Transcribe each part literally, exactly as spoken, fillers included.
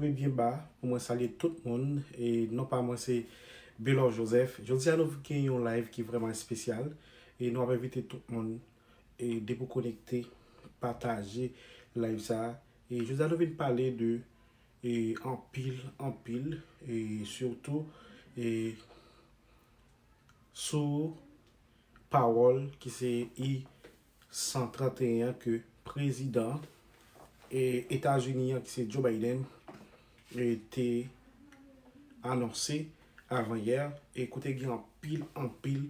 Byen ba pou mwen salye tout moun. E non pa mwen se Belor Joseph. Jodi a nou gen yon live ki vrèman espesyal. E nou ap envite tout moun e depi w konekte, pataje live sa. E jodi a nou vin pale de e anpil, anpil, e sitou e sou pawòl ki se I san trannteyen an ke prezidan e Etazini an ki se Joe Biden e te anonse avan yè, e kote gen anpil, anpil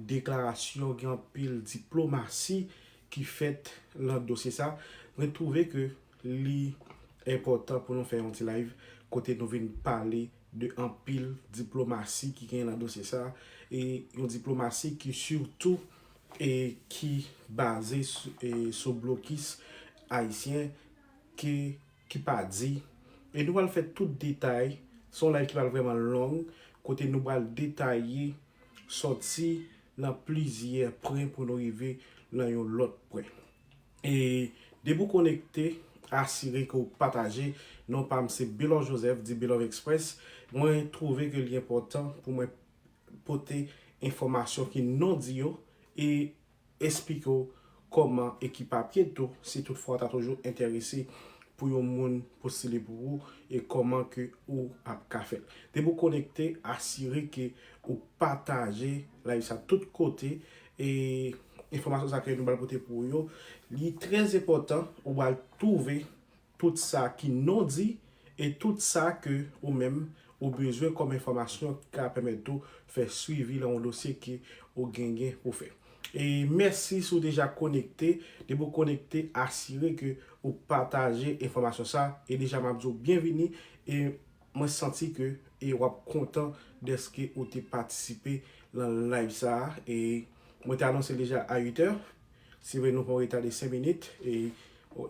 deklarasyon, gen anpil diplomasi ki fèt nan dosye sa. Mwen twouve ke li enpòtan pou nou fè yon ti live kote nou vin pale de anpil diplomasi ki gen nan dosye sa, e yon diplomasi ki sitou e ki baze sou, e sou blokis ayisyen ki, ki pa di. E nou pral fè tout detay, se yon live ki pral vrèman long, kote nou pral detaye sòti nan plizyè pwen pou nou rive nan yon lòt pwen. E depi w konekte, asire ke w pataje. Non pa m se Belor Joseph, di Belor Express. Mwen twouve ke li enpòtan pou mwen pote enfòmasyon ki non di yo e esplike w kòman e ki papye tou, si toutfwa w ta toujou enterese pou yon moun postile pou ou e kòman ke ou ap ka fè l. Depi w konekte, asire ke ou pataje live sa tout kote e enfòmasyon sa ke nou pral pote pou ou yo, li trè enpòtan, ou pral twouve tout sa ki non di e tout sa ke ou menm ou bezwen kòm enfòmasyon ki ka pèmèt ou fè swivi nan yon dosye ke ou genyen pou fè. E mèsi si w deja konekte. Depi w konekte, asire ke ou pataje enfòmasyon sa. E deja m ap di w byenvini. E mwen santi ke e w ap kontan dèske ou te patisipe nan live sa. E mwen te anonse l deja a uit è. Se vre nou pran reta de senk minit. E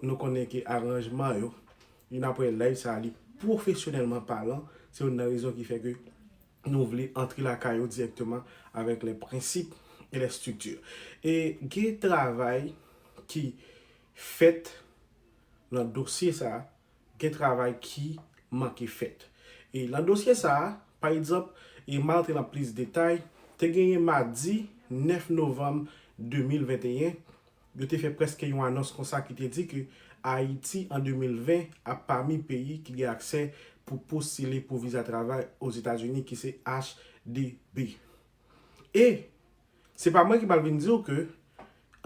nou konnen ke aranjman yo, youn apre live sa, li pwofesyonèlman palan, se youn nan rezon ki fè ke nou vle antre lakay ou dirèkteman avèk les principes et les structures. E gen travay ki fèt nan dosye sa, gen travay ki manke fèt. E nan dosye sa, pa egzanp, e m antre nan plis detay, te genyen madi nèf novanm de mil venteyen, yo te fè prèske yon anons konsa ki te di ke Ayiti an de mil ven ap pami peyi ki gen aksè pou postile pou viza travay Ozetazini ki se H D B. E se pa mwen ki pral vin di w ke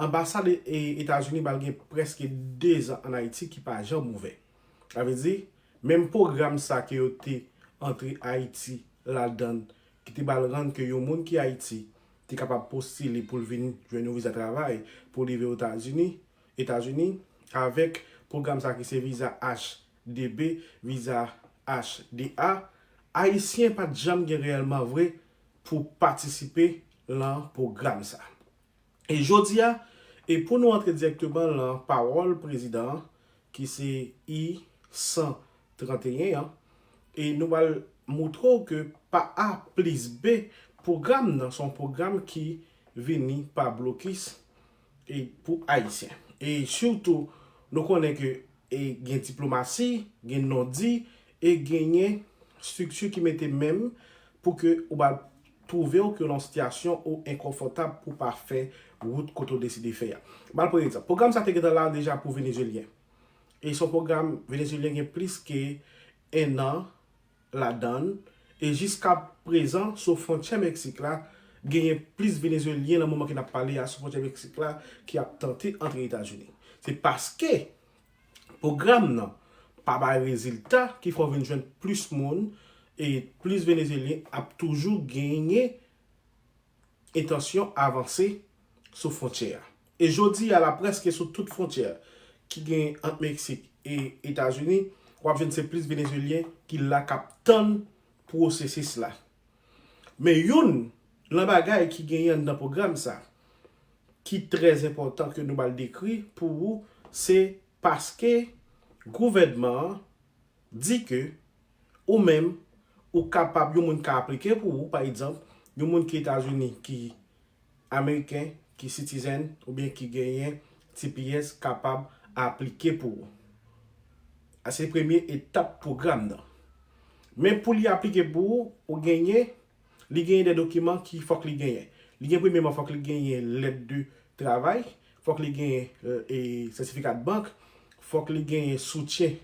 anbasad e, e Etazini pral gen prèske de zan ann Ayiti ki pa janm ouvè. Sa vle di, menm pwogram sa ke yo te antre Ayiti ladan l, ki te pral rann ke yon moun ki Ayiti te kapab postile pou l vin jwenn yon viza travay pou l rive Etazini, Etazini, avèk pwogram sa ki se viza H D B, viza H D A, Ayisyen pa t janm gen reyèlman vre pou patisipe lan pwogram sa. E jodi a, e pou nou antre dirèkteman lan pawòl prezidan an, ki se I san trannteyen an, e nou pral moutre w ke pa A plis B, pwogram nan se yon pwogram ki vini pa blokis e pou Ayisyen. E sitou, nou konnen ke e gen diplomasi, gen non di, e genyen estrikti ki mete men pou ke ou pral twouve w ke nan yon sitiyasyon ou enkonfòtab pou pa fè wout kote w deside fè a. M pral pran egzanp. Pwogram sa te gentan la deja pou Venezyelyen. E se yon pwogram, Venezyelyen gen plis ke en an ladan l. E jiska prezan, sou fwontyè Meksik la, genyen plis Venezyelyen nan moman ke n ap pale a sou fwontyè Meksik la ki ap tante antre Etazini. Se paske pwogram nan pa bay rezilta ki fè w vin jwenn plis moun, e plis Venezyelyen ap toujou genyen entansyon avanse sou fwontyè a. E jodi a la, prèske sou tout fwontyè ki gen ant Meksik e Etazini, w ap jwenn se plis Venezyelyen ki la k ap tann pwosesis la. Men youn lan bagay ki genyen anndan pwogram sa, ki trè enpòtan ke nou pral dekri pou ou, se paske gouvènman an di ke ou menm, ou kapab, yon moun ka aplike pou ou, pa egzanp, yon moun ki Etazini, ki ameriken, ki citizen, oubyen ki genyen T P S, kapab aplike pou ou. A se premye etap pwogram nan. Men pou li aplike pou ou, ou genyen, li genyen de dokiman ki fòk li genyen. Li gen premyeman fòk li genyen lèt de travay, fòk li genyen e, sètifika de bank, fòk li genyen soutyen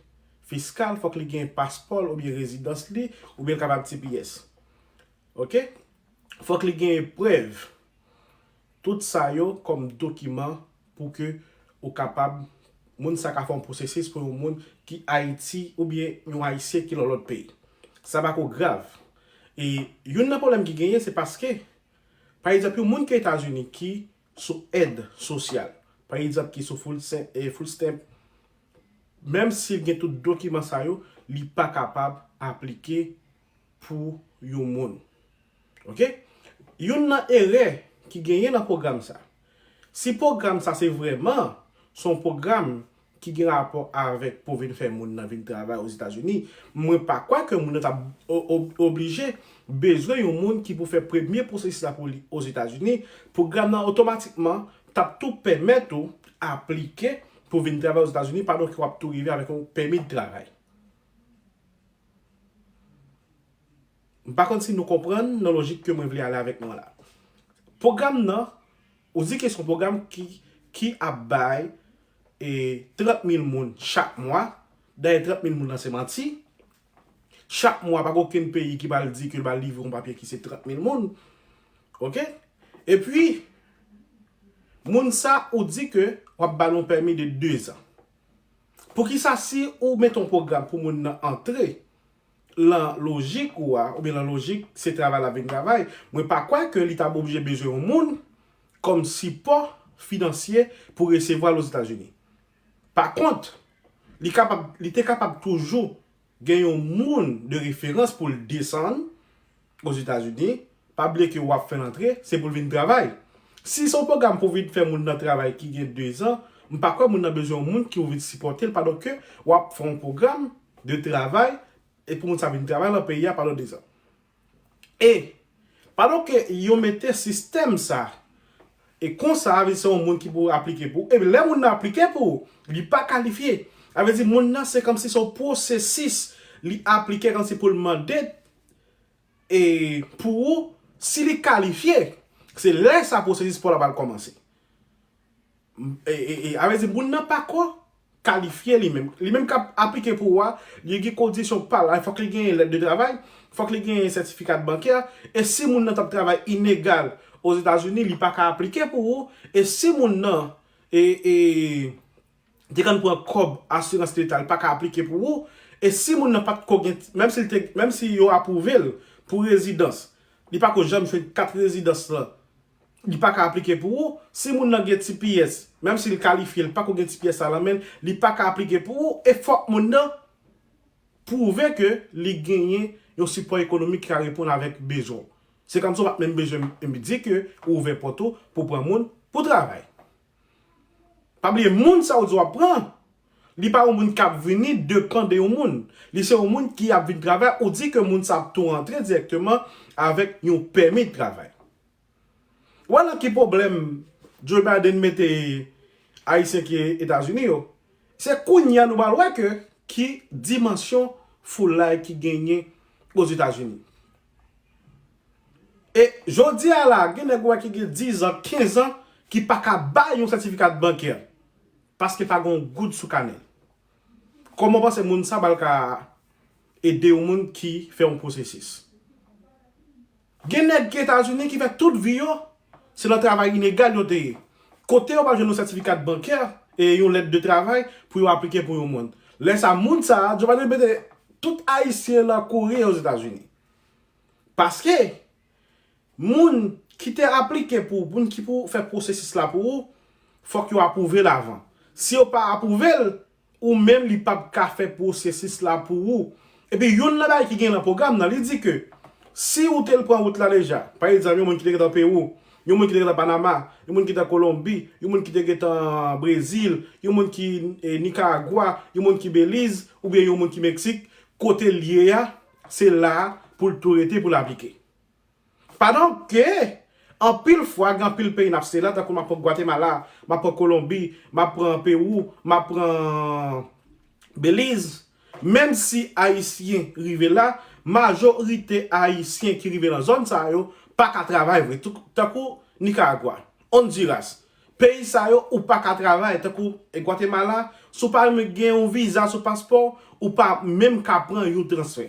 fiskal, fòk li genyen paspò l oubyen rezidans li, oubyen l kapab T P S. Oke? Fòk li genyen prèv. Tout sa yo kòm dokiman pou ke ou kapab, moun sa ka fè yon pwosesis pou yon moun ki Ayiti oubyen yon Ayisyen ki nan lòt peyi. Sa pako grav. E youn nan pwoblèm ki genyen, se paske, pa egzanp, yon moun ki Etazini ki sou èd sosyal, pa egzanp, ki sou food stamp, e food stamp, menm si l gen tout dokiman sa yo, li pa kapab aplike pou yon moun. Oke? Youn nan erè ki genyen nan pwogram sa. Si pwogram sa se vrèman se yon pwogram ki gen rapò avèk pou vin fè moun nan vin travay Ozetazini, mwen pa kwè ke moun nan t ap o- o- oblije bezwen yon moun ki pou fè premye pwosesis la pou li Ozetazini. Pwogram nan otomatikman t ap tou pèmèt ou aplike pou vin travay Ozetazini pandan ke w ap tou rive avèk yon pèmi de travay. M pa konn si nou konprann nan lojik ke mwen vle ale avèk nou an la. Pwogram nan, ou di ke se yon pwogram ki, ki ap bay e, trant mil moun chak mwa. Dayè, trant mil moun nan se manti. Chak mwa, pa gen okenn peyi ki pral di ke l pral livre yon papye ki se trant mil moun. Oke? Epi, moun sa, ou di ke w ap ba l yon pèmi de dezan. Poukisa si ou mete yon pwogram pou moun nan antre, lan lojik ou a, oubyen lan lojik se travay l ap vin travay, mwen pa kwè ke li t ap oblije bezwen yon moun kòm sipò finansye pou resevwa l Ozetazini. Pa kont, li kapab, li te kapab toujou gen yon moun de referans pou l desann Ozetazini. Pa bliye ke w ap fè l antre, se pou l vin travay. Si se yon pwogram pou vin fè moun nan travay ki gen dezan, m pa kwè moun nan bezwen yon moun ki pou vin sipòte l pandan ke w ap fè yon pwogram de travay e pou moun sa vin travay nan peyi a pandan dezan. E pandan ke yo mete sistèm sa, e konsa, a vle di se yon moun ki pou aplike pou ou. E lè moun nan aplike pou ou, li pa kalifye. A vle di moun nan se kòmsi se yon pwosesis li aplike kòmsi pou l mande e pou ou, si li kalifye, se lè sa pwosesis pa w la pral kòmanse. E, e, e, a vle di moun nan pako kalifye li menm. Li menm k ap aplike pou ou a, li gen kondisyon pa l. Fòk li genyen lèt de travay, fòk li genyen sètifika bankè. E si moun nan t ap travay inegal Ozetazini, li pa ka aplike pou ou. E si moun nan e, e, te konn pran kòb asirans leta, li pa ka aplike pou ou. E si moun nan pa t ko gen, menm si l te, menm si yo apwouve l pou rezidans, li pa ko janm jwenn kat rezidans lan, li pa ka aplike pou ou. Si moun nan gen T P S, menm si l kalifye, li pa ko gen T P S sa lan men l, li pa ka aplike pou ou. E fòk moun nan pwouve ke li genyen yon sipò ekonomik ki ka reponn avèk bezwen w. Se kòmsi w pa t menm bezwen m di ke ou ouvè pòt ou pou pran moun pou travay. Pa bliye, moun sa ou di w ap pran, li pa yon moun k ap vini depan de yon moun. Li se yon moun ki ap vin travay, ou di ke moun sa ap tou rantre dirèkteman avèk yon pèmi de travay. Ou wè nan ki pwoblèm Joe Biden mete Ayisyen ki Etazini yo? Se kounye a nou pral wè ke ki dimansyon foulay ki genyen Ozetazini. E jodi a la, gen nèg ou wè ki gen diz an, kenz an, ki pa ka bay yon sètifika bankè paske pa gen yon goud sou kanè l. Kòman w panse moun sa pral ka ede yon moun ki fè yon pwosesis? Gen nèg ki Etazini ki fè tout vi yo, se nan travay inegal yo te ye. Kote yo pral jwenn yon sètifika bankè e yon lèt de travay pou yo aplike pou yon moun? Lè sa, moun sa a, Joe Biden mete tout Ayisyen lan kouri Ozetazini. Paske moun ki te aplike pou ou, moun ki pou fè pwosesis la pou ou, fòk yo apwouve l avan. Si yo pa apwouve l, ou menm li p ap ka fè pwosesis la pou ou. Epi youn nan bagay ki gen nan pwogram nan, li di ke si ou te pran wout la deja, pa egzanp, yon moun ki te gentan Pewou, yon moun ki te gentan Panama, yon moun ki te Kolonbi, yon moun ki te gentan Brezil, yon moun ki e, Nikaragwa, yon moun ki Beliz, oubyen yon moun ki Meksik, kote l ye a, se la pou l tou rete pou l aplike. Pandan ke, anpil fwa, gen anpil peyi n ap site la, tankou m ap pran Gwatemala, m ap pran Kolonbi, m ap pran Pewou, m ap pran Beliz, Menm si Ayisyen rive la, majorite Ayisyen ki rive nan zòn sa yo pa ka travay vre, tou- tankou Nicaragua, Honduras. Peyi sa yo, ou pa ka travay, tankou Guatemala, si w pa menm gen yon viza sou paspò, ou pa menm ka pran yon transfè.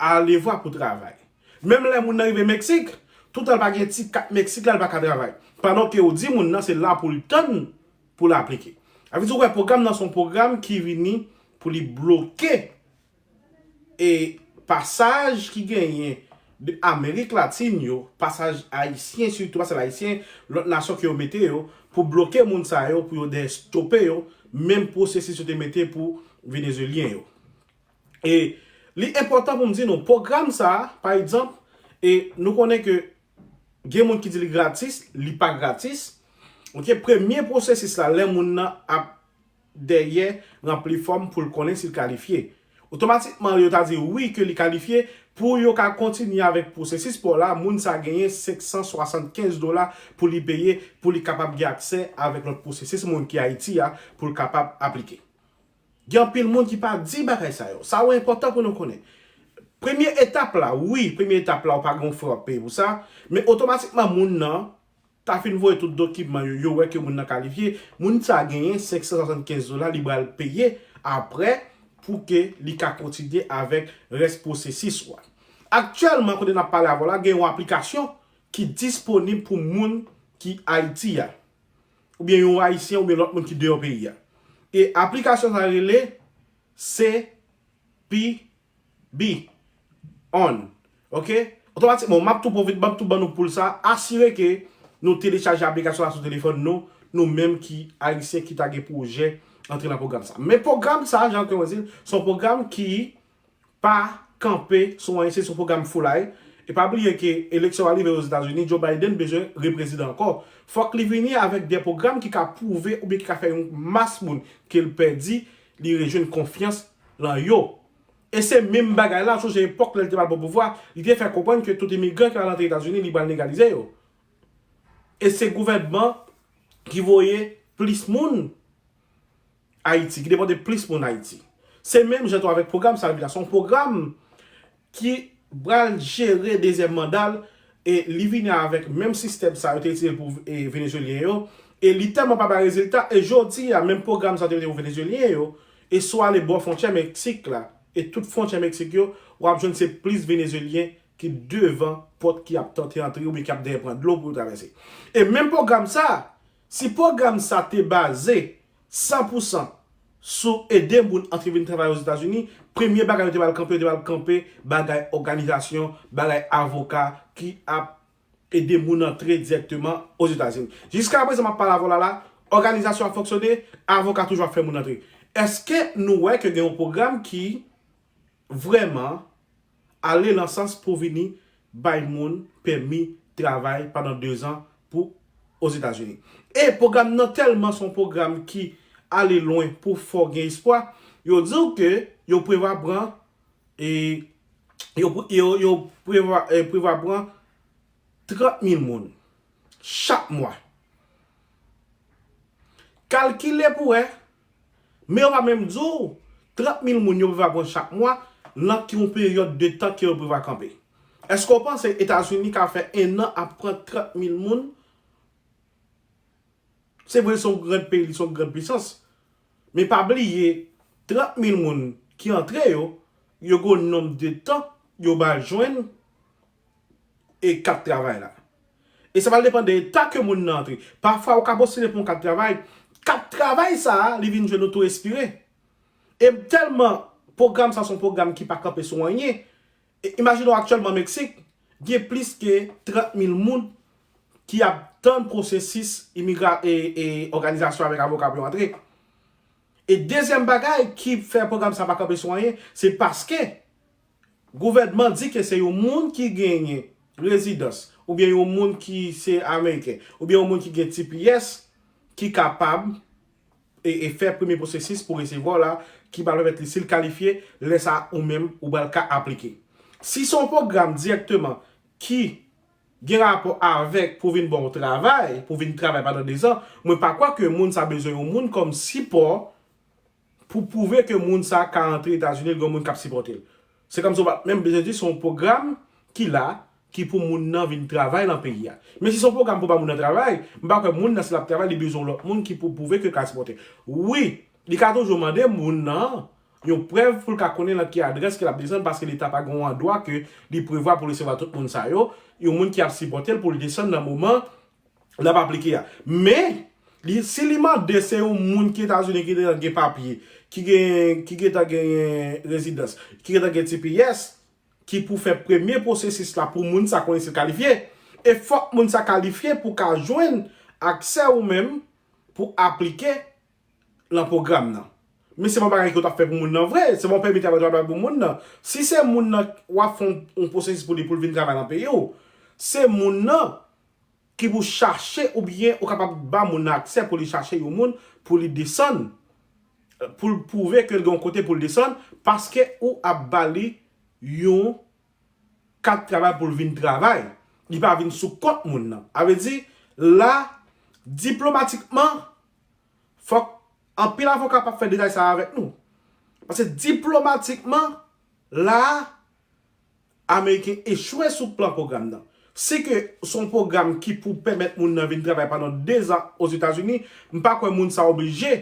Alevwa pou travay. Menm lè moun nan rive Meksik, toutan l pa gen ti kat Meksik la, l pa ka travay. Pandan ke ou di moun nan se la pou l tann pou l aplike. Sa vle di, ou wè, pwogram nan se yon pwogram ki vini pou li bloke e pasaj ki genyen de Amerik Latin yo, pasaj ayisyen, sitou pasaj ayisyen, lòt nasyon ke yo mete yo, pou bloke moun sa yo, pou yo dèyè stope yo, menm pwosesis yo te mete pou Venezuelyen yo. E li enpòtan pou m di nou, pwogram sa a, pa egzanp, e nou konnen ke gen moun ki di li gratis, li pa gratis. Ok, premye pwosesis la, lè moun nan ap dèyè ranpli fòm pou l konnen si l kalifye. Otomatikman, yo ta di wi ke li kalifye. Pou yo ka kontinye avèk pwosesis pa w la, moun sa genyen senk san swasannkenz dola pou li peye, pou li kapab gen aksè avèk lòt pwosesis moun ki Ayiti a, pou l kapab aplike. Gen anpil moun ki pa di bagay sa yo. Sa yo enpòtan pou nou konnen. Premye etap la, wi, premye etap la, ou pa gen yon frè w ap peye pou sa, men otomatikman moun nan ta fin voye tout dokiman yo, yo wè ke moun nan kalifye, moun sa genyen senk san swasannkenz dola li pral peye apre pou ke li ka kontinye avèk rès pwosesis ou a. Aktyèlman, kote n ap pale avè w la, gen yon aplikasyon ki disponib pou moun ki Ayiti a, oubyen yon Ayisyen oubyen lòt moun ki deyò peyi a. E aplikasyon sa rele C P B on. Ok? Otomatikman, m ap tou pwofit, m ap tou ban nou poul sa, asire ke nou telechaje aplikasyon la sou telefòn nou, nou menm ki Ayisyen ki ta gen pwojè antre nan pwogram sa. Men pwogram sa, jan ke mwen di l, se yon pwogram ki pa kanpe sou anyen, se sou pwogram foulay. E pa bliye ke eleksyon a rive Ozetazini, Joe Biden bezwen reprezidan ankò. Fòk li vini avèk de pwogram ki ka pwouve oubyen ki ka fè yon mas moun ke l pèdi, li rejwenn konfyans lan yo. E se menm bagay la, sonje epòk lè l te pral pran pouvwa, li te fè konprann ke tout imigran ki pral antre Etazini, li pral legalize yo. E se gouvènman ki voye plis moun Ayiti, ki depòte plis moun Ayiti. Se menm jan tou avèk pwogram sa, se yon pwogram ki pral jere dezyèm manda l, e li vini avèk menm sistèm sa yo te itilize pou e, Venezuelyen yo, e li tèlman pa bay rezilta, e jodi a, menm pwogram sa yo te mete pou Venezuelyen yo, e si w ale bò fwontyè Meksik la, e tout fwontyè Meksik yo, w ap jwenn se plis Venezuelyen ki devan pòt ki ap tante antre oubyen ki ap dèyè pran dlo pou yo travèse. E menm pwogram sa, si pwogram sa te baze san pou san sou ede moun antre vin travay Ozetazini, premye bagay yo te pral kanpe, yo te pral kanpe bagay òganizasyon, bagay avoka ki ap ede moun antre dirèkteman Ozetazini. Jiska prezan m ap pale avè w la la, òganizasyon ap fonksyone, avoka toujou ap fè moun antre. Èske nou wè ke gen yon pwogram ki vrèman ale nan sans pou vini bay moun pèmi travay pandan dezan pou Ozetazini. E pwogram nan tèlman se yon pwogram ki ale lwen pou fè w gen espwa, yo di w ke yo prevwa pran, e, yo, yo, yo prevwa, e, prevwa pran trant mil moun chak mwa. Kalkile pou wè, men yo pa menm di w trant mil moun yo prevwa pran chak mwa, nan ki yon peryòd de tan ke yo prevwa kanpe. Èske w panse Etazini ka fè en an ap pran trant mil moun? Se vre, se yon gran peyi, se yon gran pisans. Men pa bliye, trant mil moun ki antre yo, yo gen yon nonb de tan yo pral jwenn e kat travay la. E sa pral depann de eta ke moun nan antre. Pafwa, ou ka postile pou yon kat travay. Kat travay sa a, li vin jwenn ou tou espire. E tèlman pwogram sa se yon pwogram ki pa kanpe sou anyen. E imajine w aktyèlman Meksik, gen plis ke trant mil moun ki ap tann pwosesis imigra, e, e òganizasyon avèk avoka pou yo antre. E dezyèm bagay ki fè pwogram sa pa kanpe sou anyen, se paske gouvènman di ke se yon moun ki genyen rezidans, oubyen yon moun ki se Ameriken, oubyen yon moun ki gen T P S, ki kapab e, e fè premye pwosesis pou resevwa w la, ki pral pèmèt li, si l kalifye, lè sa a ou menm, ou pral ka aplike. Si se yon pwogram dirèkteman ki gen rapò avèk pou vin ba w travay, pou vin travay pandan dezan, mwen pa kwè ke moun sa bezwen yon moun kòm sipò pou pwouve ke moun sa ka antre Etazini, li gen moun k ap sipòte l. Se kòmsi w pa t menm bezwen di se yon pwogram ki la, ki pou moun nan vin travay nan peyi a. Men si se yon pwogram pou ba moun nan travay, m pa kwè moun nan si l ap travay, li bezwen yon lòt moun ki pou pwouve ke l ka sipòte. Wi, li ka toujou mande moun nan yon prèv pou l ka konnen nan ki adrès ke l ap desann, paske Leta pa gen yon andwa ke li prevwa pou resevwa tout moun sa yo, yon moun ki ap sipòte l pou l desann nan moman l ap aplike a. Men, li, si li mande se yon moun ki Etazini ki deja gen papye, ki gen, ki gentan genyen rezidans, ki gentan gen T P S, ki pou fè premye pwosesis la pou moun sa konnen si l kalifye. E fòk moun sa kalifye pou ka jwenn aksè ou menm pou aplike nan pwogram nan. Men se pa bagay ke w t ap fè pou moun nan vre, se pa yon pèmi travay w t ap bay pou moun nan. Si se moun nan w ap fè yon, yon pwosesis pou li pou l vin travay nan peyi w, se moun nan ki pou chache oubyen ou kapab ba moun nan aksè pou li chache yon moun pou li desann, pou l pwouve ke l gen yon kote pou l desann, paske ou ap ba li yon kat travay pou l vin travay. Li pa vin sou kont moun nan. A vle di, la, diplomatikman, fòk anpil avoka p ap fè detay sa a avèk nou. Paske diplomatikman, la, Ameriken echwe sou plan pwogram nan. Si ke se yon pwogram ki pou pèmèt moun nan vin travay pandan dezan Ozetazini, m pa kwè moun sa oblije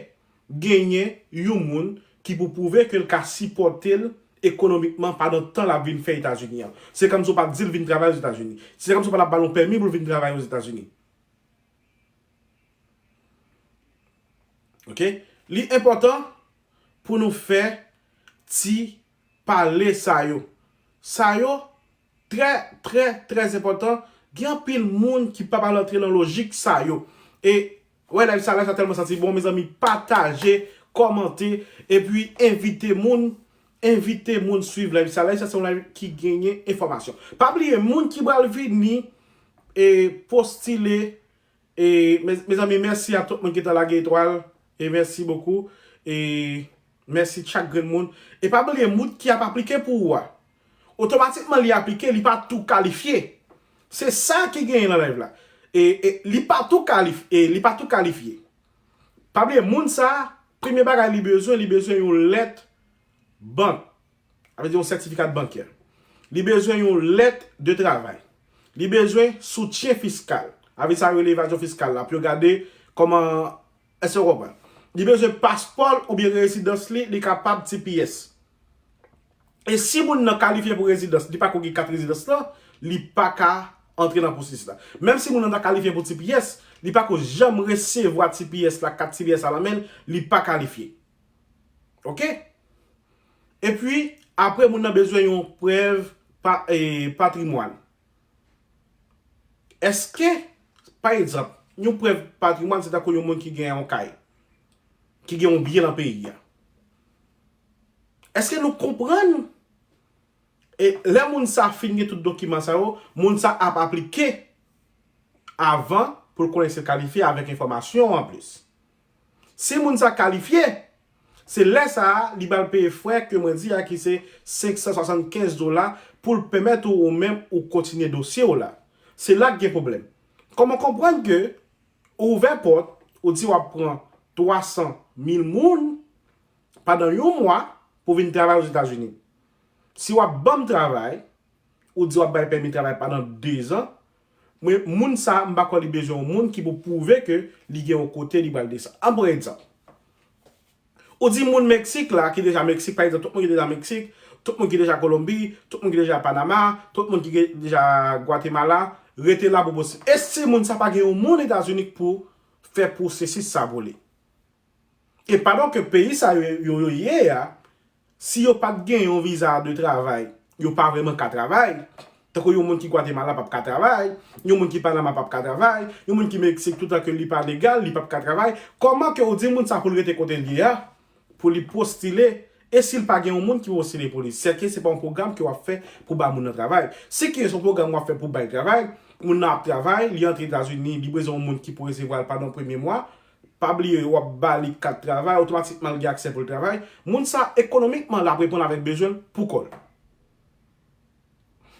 genyen yon moun ki pou pwouve ke l ka sipòte l ekonomikman pandan tan l ap vin fè Etazini an. Se kòmsi w pa t di l vin travay Ozetazini. Se kòmsi w pa t ap ba l yon pèmi pou l vin travay Ozetazini. Ok? Li enpòtan pou nou fè ti pale sa yo. Sa yo trè, trè, trè enpòtan. Gen anpil moun ki p ap al antre nan lojik sa yo. E, wè, live sa, live sa tèlman santi bon, mezanmi, pataje, kòmante, epi envite moun, envite moun swiv live sa. Live sa, se yon live ki genyen enfòmasyon. Pa bliye, moun ki pral vini e postile E, me-, mezanmi, mèsi a tout moun ki ta lage etwal. E mèsi bokou. E mèsi chak grenn moun. E pa bliye, moun ki ap aplike pou ou a, otomatikman li aplike, li pa tou kalifye. Se sa ki genyen nan live la. E, e li pa tou kalif-, e li pa tou kalifye. Pa bliye, moun sa, premye bagay li bezwen, li bezwen yon lèt bank. Sa vle di yon sètifika bankè. Li bezwen yon lèt de travay. Li bezwen soutyen fiskal. Sa vle di sa yo rele evazyon fiskal la, pou yo gade kòman, èske w konprann? Li bezwen paspò l oubyen rezidans li, li kapab T P S. E si moun nan kalifye pou rezidans, li pa ko gen kat rezidans lan, li pa ka antre nan pwosesis la. Menm si moun nan ta kalifye pou T P S, li pa ko janm resevwa T P S la, kat T P S la nan men l, li pa kalifye. Ok? Epi, apre, moun nan bezwen yon prèv pa, e, patrimwàn. Èske, pa egzanp, yon prèv patrimwàn, se tankou yon moun ki gen yon kay, ki gen yon byen nan peyi a. Èske nou konprann? E lè moun sa fin gen tout dokiman sa yo, moun sa ap aplike avan pou l konnen si l kalifye avèk enfòmasyon anplis. Si moun sa kalifye, se lè sa a, li pral peye frè ke mwen di a ki se senk san swasannkenz dola pou l pèmèt ou, ou menm ou kontinye dosye w la. Se la k gen pwoblèm. Kòman konprann ke ou ouvè pòt, ou di w ap pran twa san mil moun pandan yon mwa pou vin travay Ozetazini? Si w ap ban m travay, ou di w ap bay pèmi travay pandan dezan, mwen, moun sa, m pa kwè li bezwen yon moun ki pou pwouve ke li gen yon kote li pral desann. An pran egzanp. Ou di moun Meksik la, ki deja Meksik, pa egzanp, tout moun ki deja Meksik, tout moun ki deja Kolonbi, tout moun ki deja Panama, tout moun ki gen deja Gwatemala, rete la pou posib. E si moun sa pa gen yon moun Etazini k pou fè pwosesis sa pou li? E pandan ke peyi sa yo, yo, yo ye a, si yo pa t gen yon viza de travay, yo pa vrèman ka travay. Tankou yon moun ki Gwatemala p ap ka travay, yon moun ki Panama p ap ka travay, yon moun ki Meksik, toutan ke li pa legal, li p ap ka travay. Kòman ke ou di moun sa pou l rete kote l ye a, pou li postile, e si l pa gen yon moun ki postile pou li? Sèke se pa yon pwogram ke w ap fè pou ba moun nan travay. Si ke se yon pwogram w ap fè pou bay travay, moun nan ap travay, li antre Etazini, li bezwen yon moun ki pou resevwa l pandan premye mwa, pa bliye, w ap ba li kat travay, otomatikman l gen aksè pou l travay. Moun sa, ekonomikman, l ap reponn avèk bezwen l pou kò l.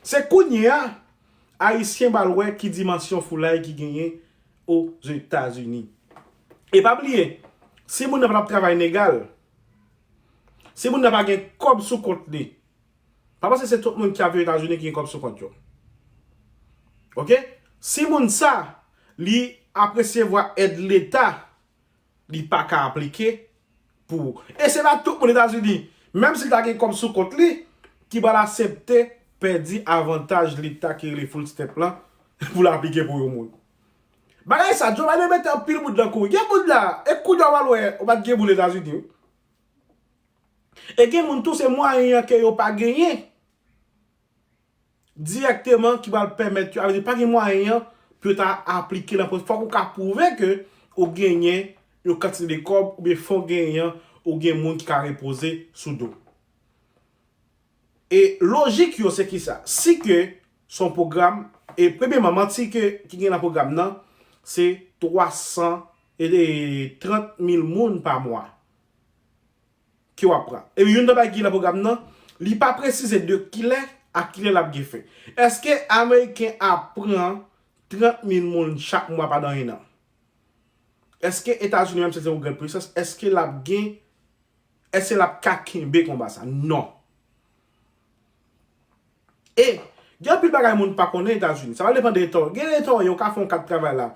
Se kounye a, Ayisyen pral wè ki dimansyon foulay ki genyen Ozetazini. E pa bliye, si moun nan pa t ap travay legal, Si moun nan pa gen kòb sou kont li, pa panse se tout moun ki ap viv Etazini ki gen kòb sou kont yo. Oke? Si moun sa, li ap resevwa èd Leta, li pa ka aplike pou ou. E se pa tout moun Etazini, menm si l ta gen kòb sou kont li, ki pral aksepte pèdi avantaj Leta ki rele food stamp lan pou l aplike pou yon moun. Bagay sa, Joe Biden mete anpil moun nan kouri. Gen moun la, e kounye a w al wè, ou pa t gen moun Etazini, wi. E gen moun tou, se mwayen an ke yo pa genyen dirèkteman ki pral pèmèt yo, a vle di, pa gen mwayen an pou yo ta aplike nan pwosè. Fòk ou ka pwouve ke ou genyen yon kantite de kòb oubyen fò genyen an, ou gen moun ki ka repoze sou do. E lojik yo se kisa? Si ke se yon pwogram, e premyèman, manti ke, ki gen nan pwogram nan, se twa san e trant mil moun pa mwa ke w ap pran. E youn nan bagay ki nan pwogram nan, li pa presize de kilè a kilè l ap gen fen. Èske Ameriken ap pran trant mil moun chak mwa pandan en an? Èske Etazini, menm si se yon gran pwisans, èske l ap gen, èske l ap ka kenbe konba sa? Non. E gen anpil bagay moun pa konnen Etazini. Sa va depann de eta w. Gen eta w ye, ou ka fè yon kat travay la.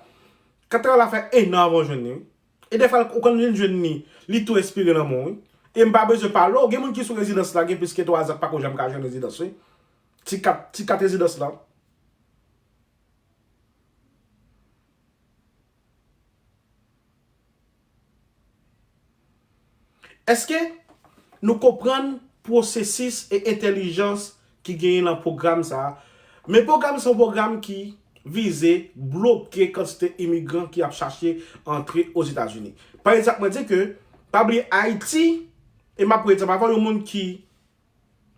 Kat travay la fè en an avan w jwenn li. E defwa, ou konn vin jwenn li, li tou espire nan men w, wi. E m pa bezwen pale w, gen moun ki sou rezidans la, gen plis ke twa zan k pako janm ka jwenn rezidans, wi. Ti kat, ti kat rezidans la. Èske nou konprann pwosesis e entèlijans ki genyen nan pwogram sa a? Men pwogram sa, se yon pwogram ki vize bloke kantite imigran ki ap chache antre Ozetazini. Pa egzanp, mwen di ke, pa bliye Ayiti, e m ap redi sa, pa fò yon moun ki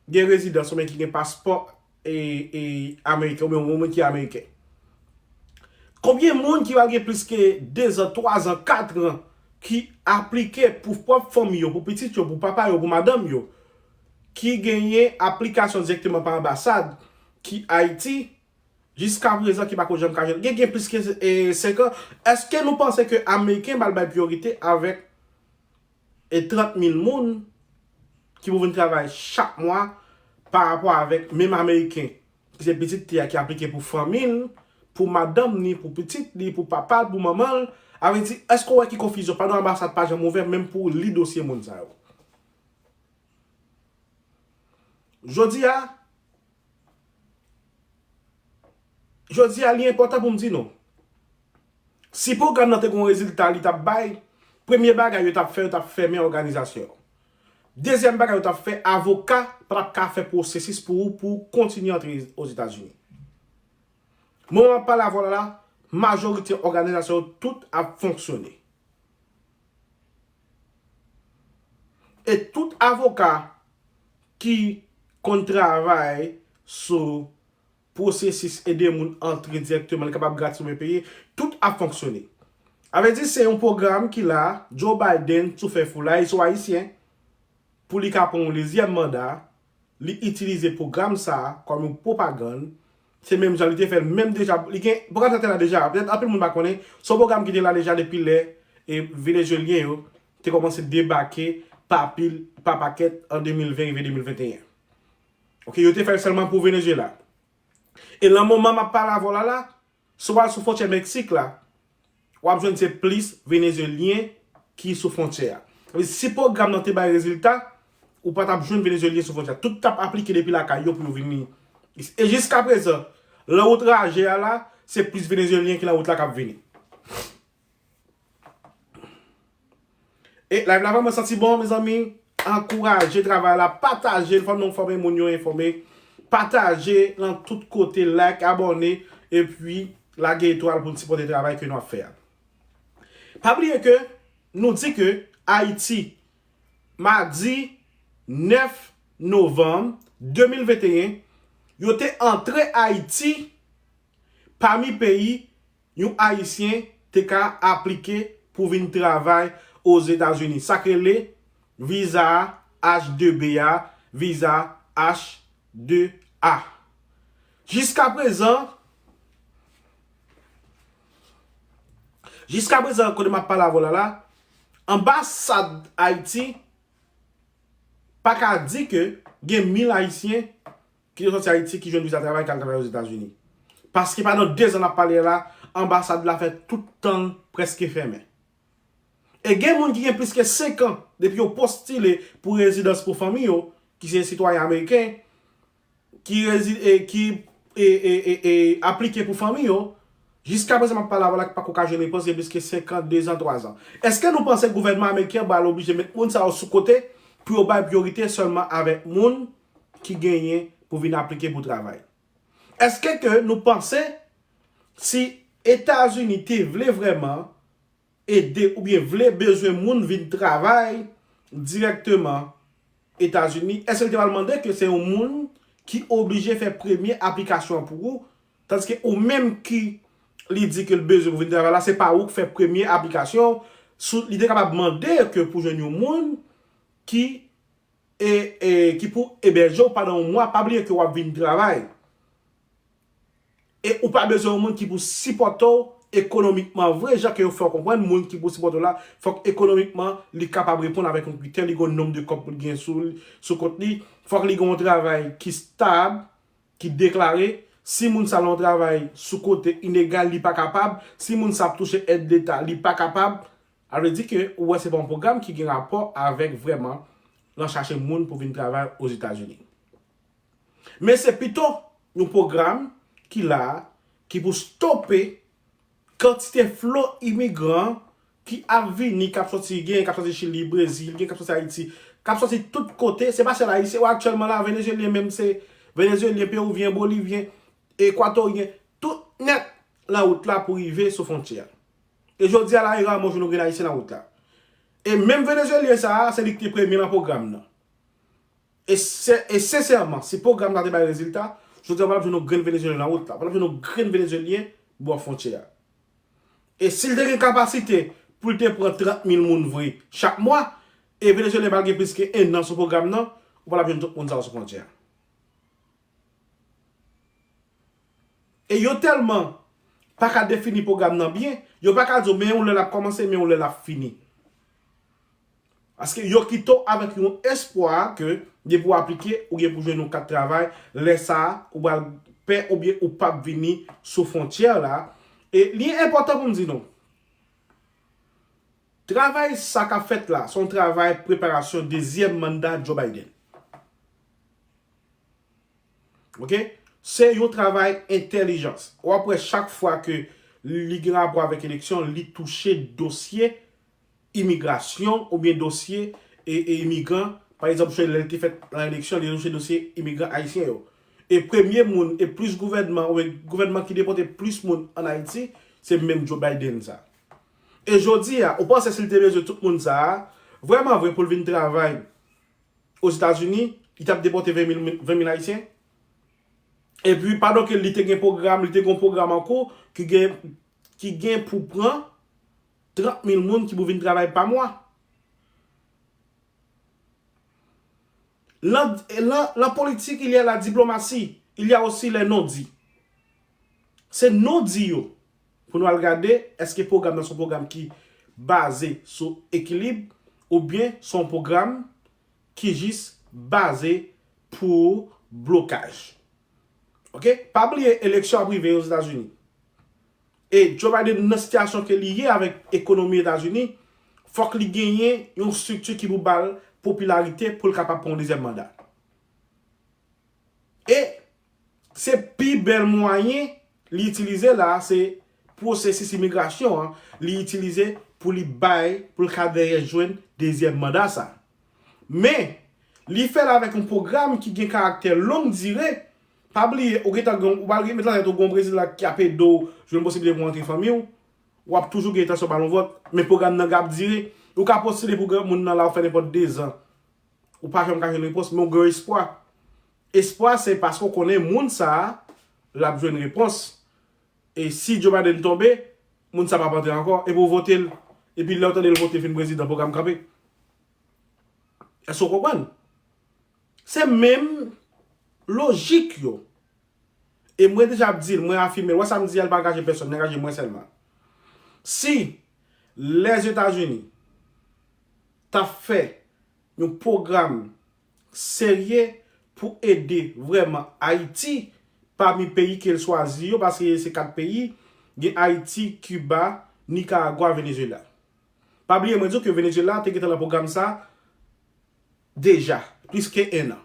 gen rezidans oubyen ki gen paspò e, e ameriken, oubyen yon moun ki ameriken. Konbyen moun ki pral gen plis ke de zan, twa zan, kat an ki aplike pou pwòp fanmi yo, pou pitit yo, pou papa yo, pou madanm yo, ki genyen aplikasyon dirèkteman pa anbasad ki Ayiti, jiska prezan ki pako janm ka jwenn? Gen, gen plis ke, e, senk an. Èske nou panse ke Ameriken pral bay priyorite avèk e trant mil moun ki pou vin travay chak mwa pa rapò avèk menm Ameriken ki se pitit li a ki aplike pou fanmi l, pou madanm ni, pou pitit li, pou papa l, pou manman l. A vle di, èske w wè ki konfizyon? Pandan anbasad pa janm ouvè menm pou li dosye moun sa yo. Jodi a, jodi a, li enpòtan pou m di nou. Si pwogram nan te gen yon rezilta li t ap bay, premye bagay yo t ap fè, yo t ap fèmen òganizasyon yo. Dezyèm bagay yo t ap fè, avoka pa t ap ka fè pwosesis pou ou pou w kontinye antre Ozetazini. Moman m ap pale avè w la, la, majorite òganizasyon yo tout ap fonksyone. E tout avoka ki konn travay sou pwosesis ede moun antre dirèkteman, li kapab gratis oubyen peye, tout ap fonksyone. A vle di, se yon pwogram ki la, Joe Biden, sou fè fou la, e se yon Ayisyen, pou li ka pran yon dezyèm manda, li itilize pwogram sa a kòm yon pwopagann. Se menm jan li te fè l menm deja, li gen, pwogram sa te la deja, petèt anpil moun pa konnen, se yon pwogram ki te la deja depi lè, e, Venezuelyen yo te kòmanse debake pa pil, pa pakèt an de mil ven rive de mil venteyen. Oke, yo te fè l sèlman pou Venezuela. E nan moman m ap pale avè w la la, si w al sou fwontyè Meksik la, w ap jwenn se plis Venezuelyen ki sou fwontyè a. Sa vle di, si pwogram nan te bay rezilta, ou pa t ap jwenn Venezuelyen sou fwontyè a. Tout t ap aplike depi lakay yo pou yo vini. E jiska prezan, nan wout raje a la, se plis Venezuelyen ki nan wout la k ap vini. E live la vrèman santi bon, mezanmi. Ankouraje travay la, pataje l, fò nou enfòme moun yo enfòme. Pataje nan tout kote, like, abòne, epi lage etwal pou n sipòte travay ke nou ap fè a. Pa bliye ke nou di ke Ayiti, madi nèf novanm de mil venteyen, yo te antre Ayiti pami peyi yon Ayisyen te ka aplike pou vin travay Ozetazini. Sa k rele viza H de B a, viza H de A. Jiska prezan, jiska prezan, kote m ap pale avè w la la, anbasad Ayiti pa ka di ke gen mil Ayisyen ki te sòti Ayiti ki jwenn viza travay k al travay Ozetazini. Paske pandan de zan n ap pale la, anbasad la fè tout tan l prèske fèmen. E gen moun ki gen plis ke senk an depi yo postile pou rezidans pou fanmi yo, ki se sitwayen ameriken, ki rezi-, e, ki, e, e, e, e, aplike pou fanmi yo, jiskaprezan m ap pale avè w la, ki pako ka jwenn repons, gen plis ke senk an, de zan, twa zan. Èske nou panse gouvènman ameriken an pral oblije met moun sa yo sou kote pou yo bay priyorite sèlman avèk moun ki genyen pou vin aplike pou travay? Èske ke nou panse si Etazini te vle vrèman ede oubyen vle bezwen moun vin travay dirèkteman Etazini, èske l te pral mande ke se yon moun ki oblije fè premye aplikasyon an pou ou, tandiske ou menm ki li di ke l bezwen pou vin travay la, se pa ou k fè premye aplikasyon, sou, li te kapab mande ke pou jwenn yon moun ki e, e ki pou ebèje w pandan yon mwa, pa bliye ke w ap vin travay. E ou pa bezwen yon moun ki pou sipòte w ekonomikman vre, jan ke yo fè w konprann, moun ki pou sipòte w la, fòk ekonomikman li kapab reponn avèk yon kritè, li gen yon nonb de kòb pou l gen sou, sou kont li, fòk li gen yon travay ki stab, ki deklare. Si moun sa nan yon travay sou kote inegal, li pa kapab. Si moun sa ap touche èd leta, li pa kapab. Sa vle di ke ou wè se pa yon pwogram ki gen rapò avèk vrèman nan chache moun pou vin travay Ozetazini. Men se pito yon pwogram ki la a, ki pou stope kantite flo imigran ki ap vini, k ap sòti, gen k ap sòti Chili, Brezil, gen k ap sòti Ayiti, k ap sòti tout kote. Se pa sèl Ayisyen, wè aktyèlman la, Venezyelyen menm, se Venezyelyen, Pewouvyen, Bolivyen, Ekwatoryen, tout nèt nan wout la pou rive sou fwontyè a. E jodi a la, e raman w jwenn yon grenn Ayisyen nan wout la. E menm Venezyelyen sa a, se li ki te premye nan pwogram nan. E sè-, e sensèman, si pwogram la te bay rezilta, jodi a, w pa t ap jwenn yon grenn Venezyelyen nan wout la. W pa t ap jwenn yon grenn Venezyelyen bò fwontyè a. E si l te gen kapasite pou l te pran trant mil moun vre chak mwa, e Venezyelyen pa t gen plis ke en an sou pwogram nan, ou pa t ap jwenn tout moun sa yo sou fwontyè a. E yo tèlman pa ka defini pwogram nan byen, yo pa ka di w men yon lè l ap kòmanse, men yon lè l ap fini. Paske yo kite w avèk yon espwa ke depi w aplike, ou gen pou jwenn yon kat travay, lè sa a, ou pral pè oubyen ou p ap vini sou fwontyè la. E li enpòtan pou m di nou, travay sa k ap fèt la, se yon travay preparasyon dezyèm manda Joe Biden. Oke? Se yon travay entèlijans. W ap wè chak fwa ke li gen rapò avèk eleksyon, li touche dosye imigrasyon oubyen dosye e, e imigran. Pa egzanp, lè l te fèt nan eleksyon, li touche dosye imigran ayisyen yo. E premye moun, e plis gouvènman, oubyen gouvènman ki depòte plis moun ann Ayiti, se menm Joe Biden sa. E jodi a, ou panse si l te bezwen tout moun sa a, vrèman vre pou l vin travay Ozetazini, li t ap depòte ven mil, ven mil Ayisyen? Epi, pandan ke li te gen pwogram, li te gen yon pwogram an kou ki gen, ki gen pou pran trant mil moun ki pou vin travay pa mwa. Lan, lan, lan politik, il y a la diplomatie, il y a aussi les non-dits. Se non-dits yo pou nou al gade, èske pwogram nan se yon pwogram ki baze sou ekilib oubyen se yon pwogram ki jis baze pou blokaj. Oke? Pa bliye, eleksyon ap rive Ozetazini. E Joe Biden nan sitiyasyon ke li ye avèk ekonomi Etazini, fòk li genyen yon estrikti ki pou ba l popilarite pou l kapab pran yon dezyèm manda. E se pi bèl mwayen li itilize la, se pwosesis imigrasyon an, li itilize pou li bay, pou l ka dèyè jwenn dezyèm manda sa. Men, li fè l avèk yon pwogram ki gen karaktè long dire. Pa bliye, ou gentan gen, ou pral gen, met nan tèt ou gen yon prezidan ki ap ede w jwenn posiblite pou w antre fanmi w, w ap toujou gen entansyon ba l yon vòt, men pwogram nan ap dire. Ou ka postile pou granmoun nan la, ou fè nenpòt de zan. Ou pa janm ka jwenn repons, men w gen yon espwa. Espwa se paske w konnen moun sa a, l ap jwenn repons. E si Joe Biden tonbe, moun sa p ap antre ankò, epi w vote l, epi lè w tande l vote vin prezidan, pwogram kanpe. Èske w konprann? Se menm lojik yo. E mwen deja ap di l, mwen afime l. Wè sa m di a, l pa angaje pèsonn, li angaje mwen sèlman. Si Lèzetazini t ap fè yon pwogram serye pou ede vrèman Ayiti pami peyi ke l chwazi yo, paske se kat peyi, gen Ayiti, Kiba, Nikaragwa, Venezuela. Pa bliye mwen di w ke Venezuela te gentan nan pwogram sa deja, plis ke en an.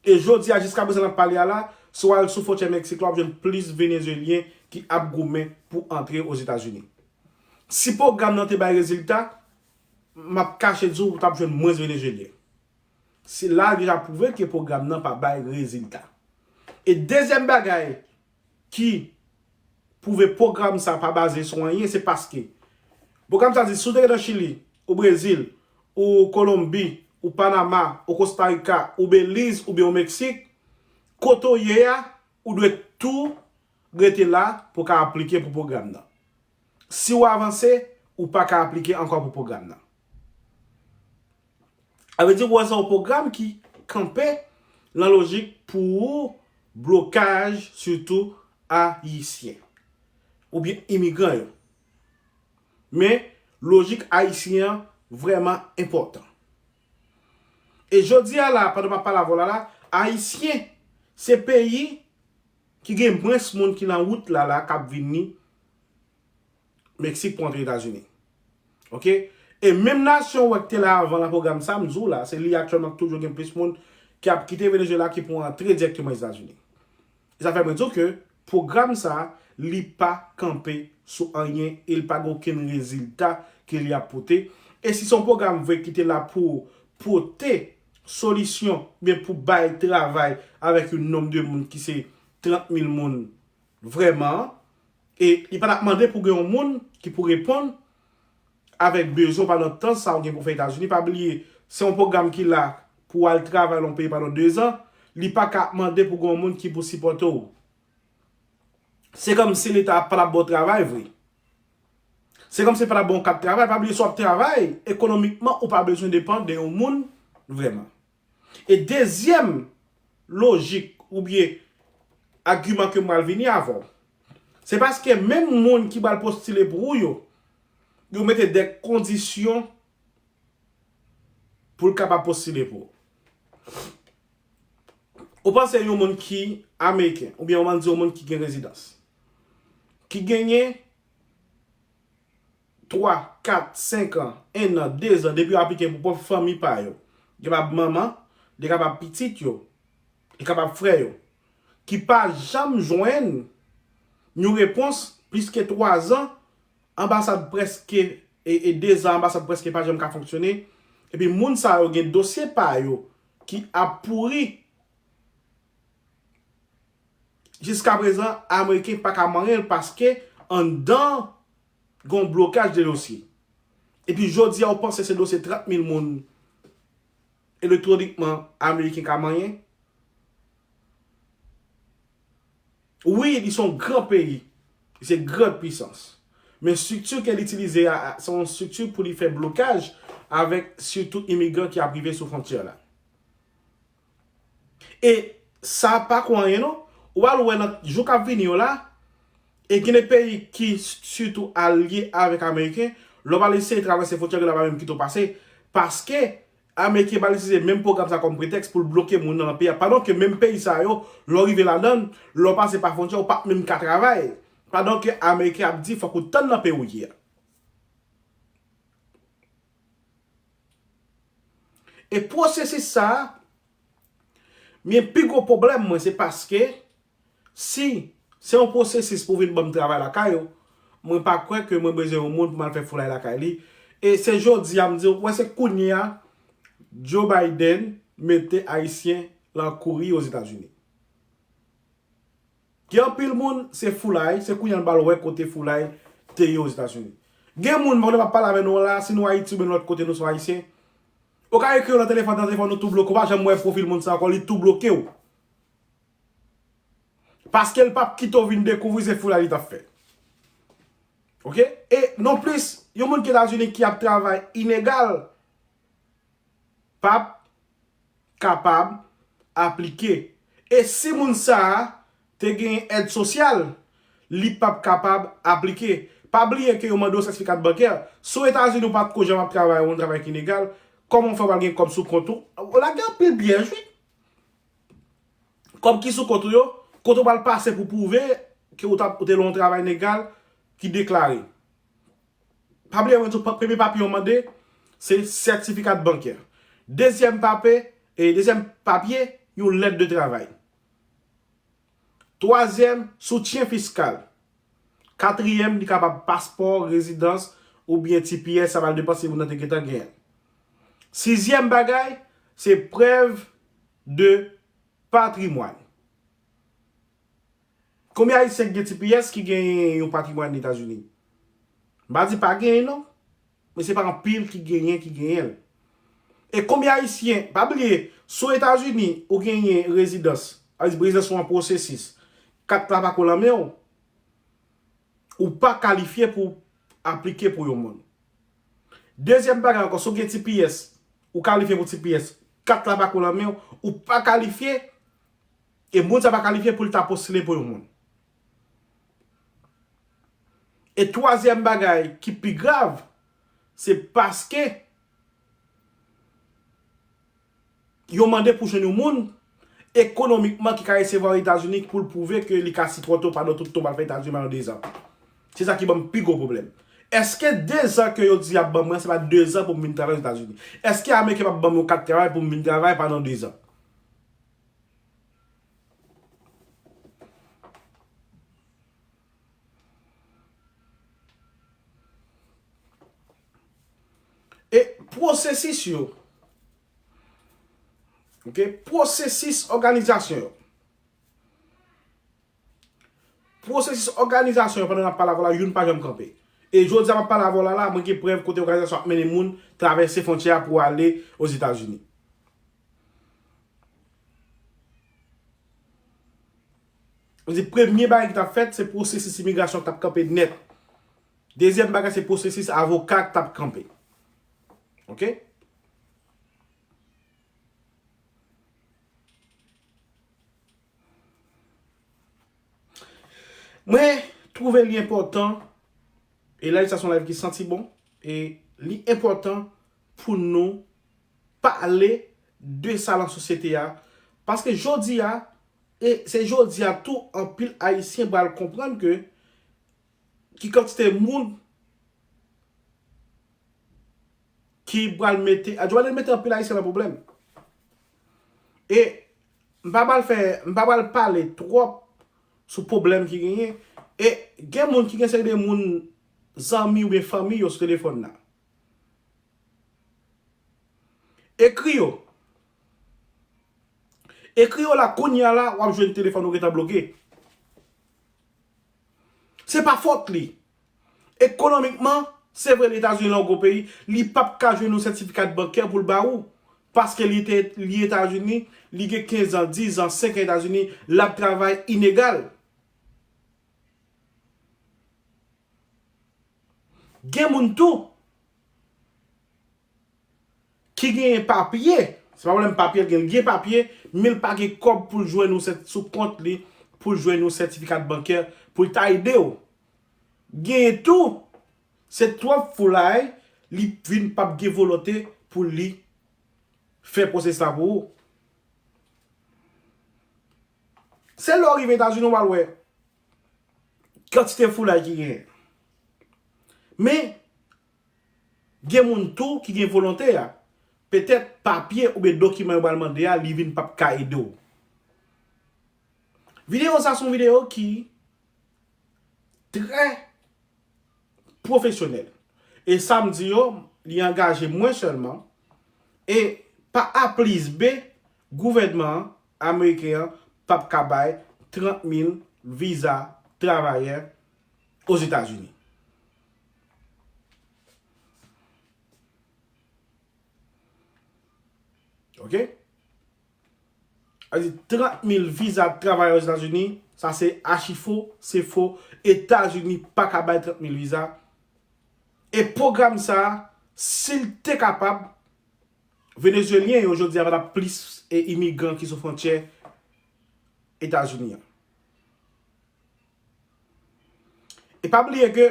E jodi a, jiska prezan n ap pale a la, si w al sou fwontyè Meksik la, w ap jwenn plis Venezuelyen ki ap goumen pou antre Ozetazini. Si pwogram nan te bay rezilta, m ap kache di w, w t ap jwenn mwens Venezuelyen. Se la deja pwouve ke pwogram nan pa bay rezilta. E dezyèm bagay ki pwouve pwogram sa pa baze sou anyen, se paske pwogram sa di, si w te ret nan Chili, ou Brezil, ou Kolonbi, ou Panama, ou Kosta Rika, ou Beliz, oubyen ou Meksik, kote w ye a, ou dwe tou rete la pou w ka aplike pou pwogram nan. Si w avanse, ou pa ka aplike ankò pou pwogram nan. Sa vle di, w wè, se yon pwogram ki kanpe nan lojik pou blokaj, sitou Ayisyen oubyen imigran yo. Men, lojik Ayisyen an vrèman enpòtan. E jodi a la, pandan m ap pale avè w la, la, Ayisyen se peyi ki gen mwens moun ki nan wout la, la, k ap vini Meksik pou antre Etazini. Oke? E menm nasyon w wè ki te la avan nan pwogram sa, m di w la, se li aktyèlman ki toujou gen plis moun ki ap kite Venezuela ki pou antre dirèkteman Etazini. E sa fè mwen di w ke pwogram sa, li pa kanpe sou anyen e li pa gen okenn rezilta ke li ap pote. E si se yon pwogram vre ki te la pou pote solisyon, oubyen pou bay travay avèk yon nonb de moun ki se trant mil moun vrèman, e li pa t ap mande pou gen yon moun ki pou reponn avèk bezwen w pandan tan sa w gen pou fè Etazini. Pa bliye, se yon pwogram ki la pou w al travay nan yon peyi pandan dezan. Li pa ka ap mande pou gen yon moun ki pou sipòte w. Se kòmsi Leta pa t ap ba w travay vre. Se kòmsi l pa t ap ba w kat travay. Pa bliye, si w ap travay, ekonomikman, ou pa bezwen depann de yon moun vrèman. E dezyèm lojik oubyen agiman ke m pral vini avè w, se paske menm moun ki pral postile pou ou yo, yo mete de kondisyon pou l kapab postile pou ou. Ou panse yon moun ki ameriken, oubyen ou ann di yon moun ki gen rezidans, ki genyen twa, kat, senk an, en an, dezan, depi yo aplike pou pwòp fanmi pa yo. Li kapab manman, li kapab pitit yo, li kapab frè yo, ki pa janm jwenn yon repons plis ke twazan, anbasad prèske, e, e dezan, anbasad prèske pa janm ka fonksyone. Epi moun sa yo gen dosye pa yo ki ap pouri. Jiska prezan, Ameriken pa ka manyen l paske anndan gon blokaj de dosye. Epi jodi a, ou panse se dosye trant mil moun elektwonikman Ameriken ka manyen? Wi, li se yon gran peyi. Li se gran pwisans. Men estrikti ke li itilize a, a, se yon estrikti pou li fè blokaj avèk sitou imigran ki ap rive sou fwontyè la. E sa pa ko anyen non. Ou al wè nan jou k ap vini yo la, e gen de peyi ki sitou alye avèk Ameriken, lè w al eseye travèse fwontyè, gen lè pa menm kite w pase, paske Ameriken pral itilize menm pwogram sa kòm pretèks pou l bloke moun nan nan peyi a. Pandan ke menm peyi sa yo, lè w rive ladan l, lè w pase pa fwontyè, ou p ap menm ka travay. Pandan ke Ameriken ap di fòk ou tann nan peyi w ye a. E pwosesis sa a, men pi gwo pwoblèm mwen, se paske si se yon pwosesis pou vin ban m travay lakay ou, mwen pa kwè ke mwen bezwen yon moun pou m al fè foulay lakay li. E se jodi a m di w, ou wè, se kounye a Joe Biden mete Ayisyen lan kouri Ozetazini. Gen anpil moun, se foulay, se kounye a n pral wè kote foulay te ye Ozetazini. Gen moun, mwen pa pale avè nou la, si nou Ayiti oubyen lòt kote nou se Ayisyen, ou ka ekri yo nan telefòn, nan telefòn nou tou bloke, ou pa janm wè pwofil moun sa ankò, li tou bloke w. Paske l p ap kite w vin dekouvri se foulay li t ap fè. Oke? E nonplis, yon moun ki Etazini ki ap travay ilegal p ap kapab aplike. E si moun sa a te genyen èd sosyal, li p ap kapab aplike. Pa bliye ke yo mande w sètifika bankè. Si w Etazini ou pa t ko janm ap travay, ou yon travay ki ilegal, Kòman w fè w pral gen kòb sou kont ou? Ou lage anpil pyèj, wi. Kòb ki sou kont ou yo, kote w pral pase pou pwouve ke ou t ap, ou te nan yon travay legal ki deklare. Pa bliye mwen di w, pa- premye papye yo mande, se sètifika bankè. Dezyèm papye, e dezyèm papye, yon lèt de travay. Twazyèm, soutyen fiskal. Katriyèm, li kapab paspò, rezidans, oubyen T P S, sa pral depann si moun nan te gentan genyen l. Sizyèm bagay, se prèv de patrimwàn. Konbyen Ayisyen ki gen T P S ki genyen yon patrimwàn Etazini? M pa di pa genyen non, men se pa anpil ki genyen, ki genyen l. E konbyen Ayisyen, pa bliye, si w Etazini, ou genyen rezidans, sa vle di rezidans ou an pwosesis, kat la pako nan men w, ou pa kalifye pou aplike pou yon moun. Dezyèm bagay ankò, si w gen T P S, ou kalifye pou T P S, kat la pako nan men w, ou pa kalifye, e moun sa pa kalifye pou l ta postile pou yon moun. E twazyèm bagay ki pi grav, se paske yo mande pou jwenn yon moun ekonomikman ki ka resevwa Etazini pou l pwouve ke li ka sipòte w pandan tout tan w pral fè Etazini pandan dezan. Se sa ki ban m pi gwo pwoblèm. Èske dezan ke yo di y ap ban mwen, se pa dezan pou m vin travay Etazini? Èske Ameriken p ap ban m yon kat travay pou m vin travay pandan dezan? E pwosesis yo, ok, pwosesis òganizasyon yo. Pwosesis òganizasyon yo, pandan n ap pale avè w la, youn pa janm kanpe. E jodi a m ap pale avè w la, la, mwen gen prèv kote òganizasyon ap mennen moun travèse fwontyè a pou ale Ozetazini. Vle di, premye bagay ki t ap fèt, se pwosesis imigrasyon ki t ap kanpe nèt. Dezyèm bagay, se pwosesis avoka ki t ap kanpe. Ok? Mwen twouve li enpòtan, e live sa se yon live ki santi bon, e li enpòtan pou nou pale de sa nan sosyete a. Paske jodi a, e se jodi a tou, anpil Ayisyen pral konprann ke ki kantite moun ki pral mete, a, Joe Biden mete anpil Ayisyen nan pwoblèm. E m pa pral fè, m pa pral pale twòp sou pwoblèm ki genyen. E gen moun ki gen seri de moun, zanmi oubyen fanmi yo sou telefòn nan. Ekri yo. Ekri yo la, kounye a la, w ap jwenn telefòn ou gentan bloke. Se pa fòt li. Ekonomikman, se vre Etazini lan yon gwo peyi, li p ap ka jwenn yon sètifika bankè pou l ba ou. Paske li te, li Etazini, li gen kenz an, diz an, senk an Etazini, l ap travay inegal. Gen moun tou ki genyen papye, se pa pwoblèm papye, l gen, l gen papye, men l pa gen kòb pou l jwenn yon sèt-, sou kont li, pou l jwenn yon sètifika bankè, pou l ta ede w. Genyen tou, se twòp foulay, li vin p ap gen volonte pou li fè pwosès la pou ou. Se lè w rive Etazini, w pral wè kantite foulay ki genyen. Men, gen moun tou ki gen volonte a. Petèt papye oubyen dokiman yo pral mande a, li vin p ap ka ede w. Videyo sa se yon videyo ki trè pwofesyonèl. E sa m di yo, li angaje mwen sèlman. E pa A plis B, gouvènman ameriken an p ap ka bay trant mil viza travayè Ozetazini. Ok? Sa vle di trant mil viza travayè Ozetazini, sa se achi fo, se fo. Etazini pa ka bay trant mil viza. E pwogram sa, si l te kapab, Venezuelyen yo jodi a pa t ap plis e imigran ki sou fwontyè Etazini an. E pa bliye ke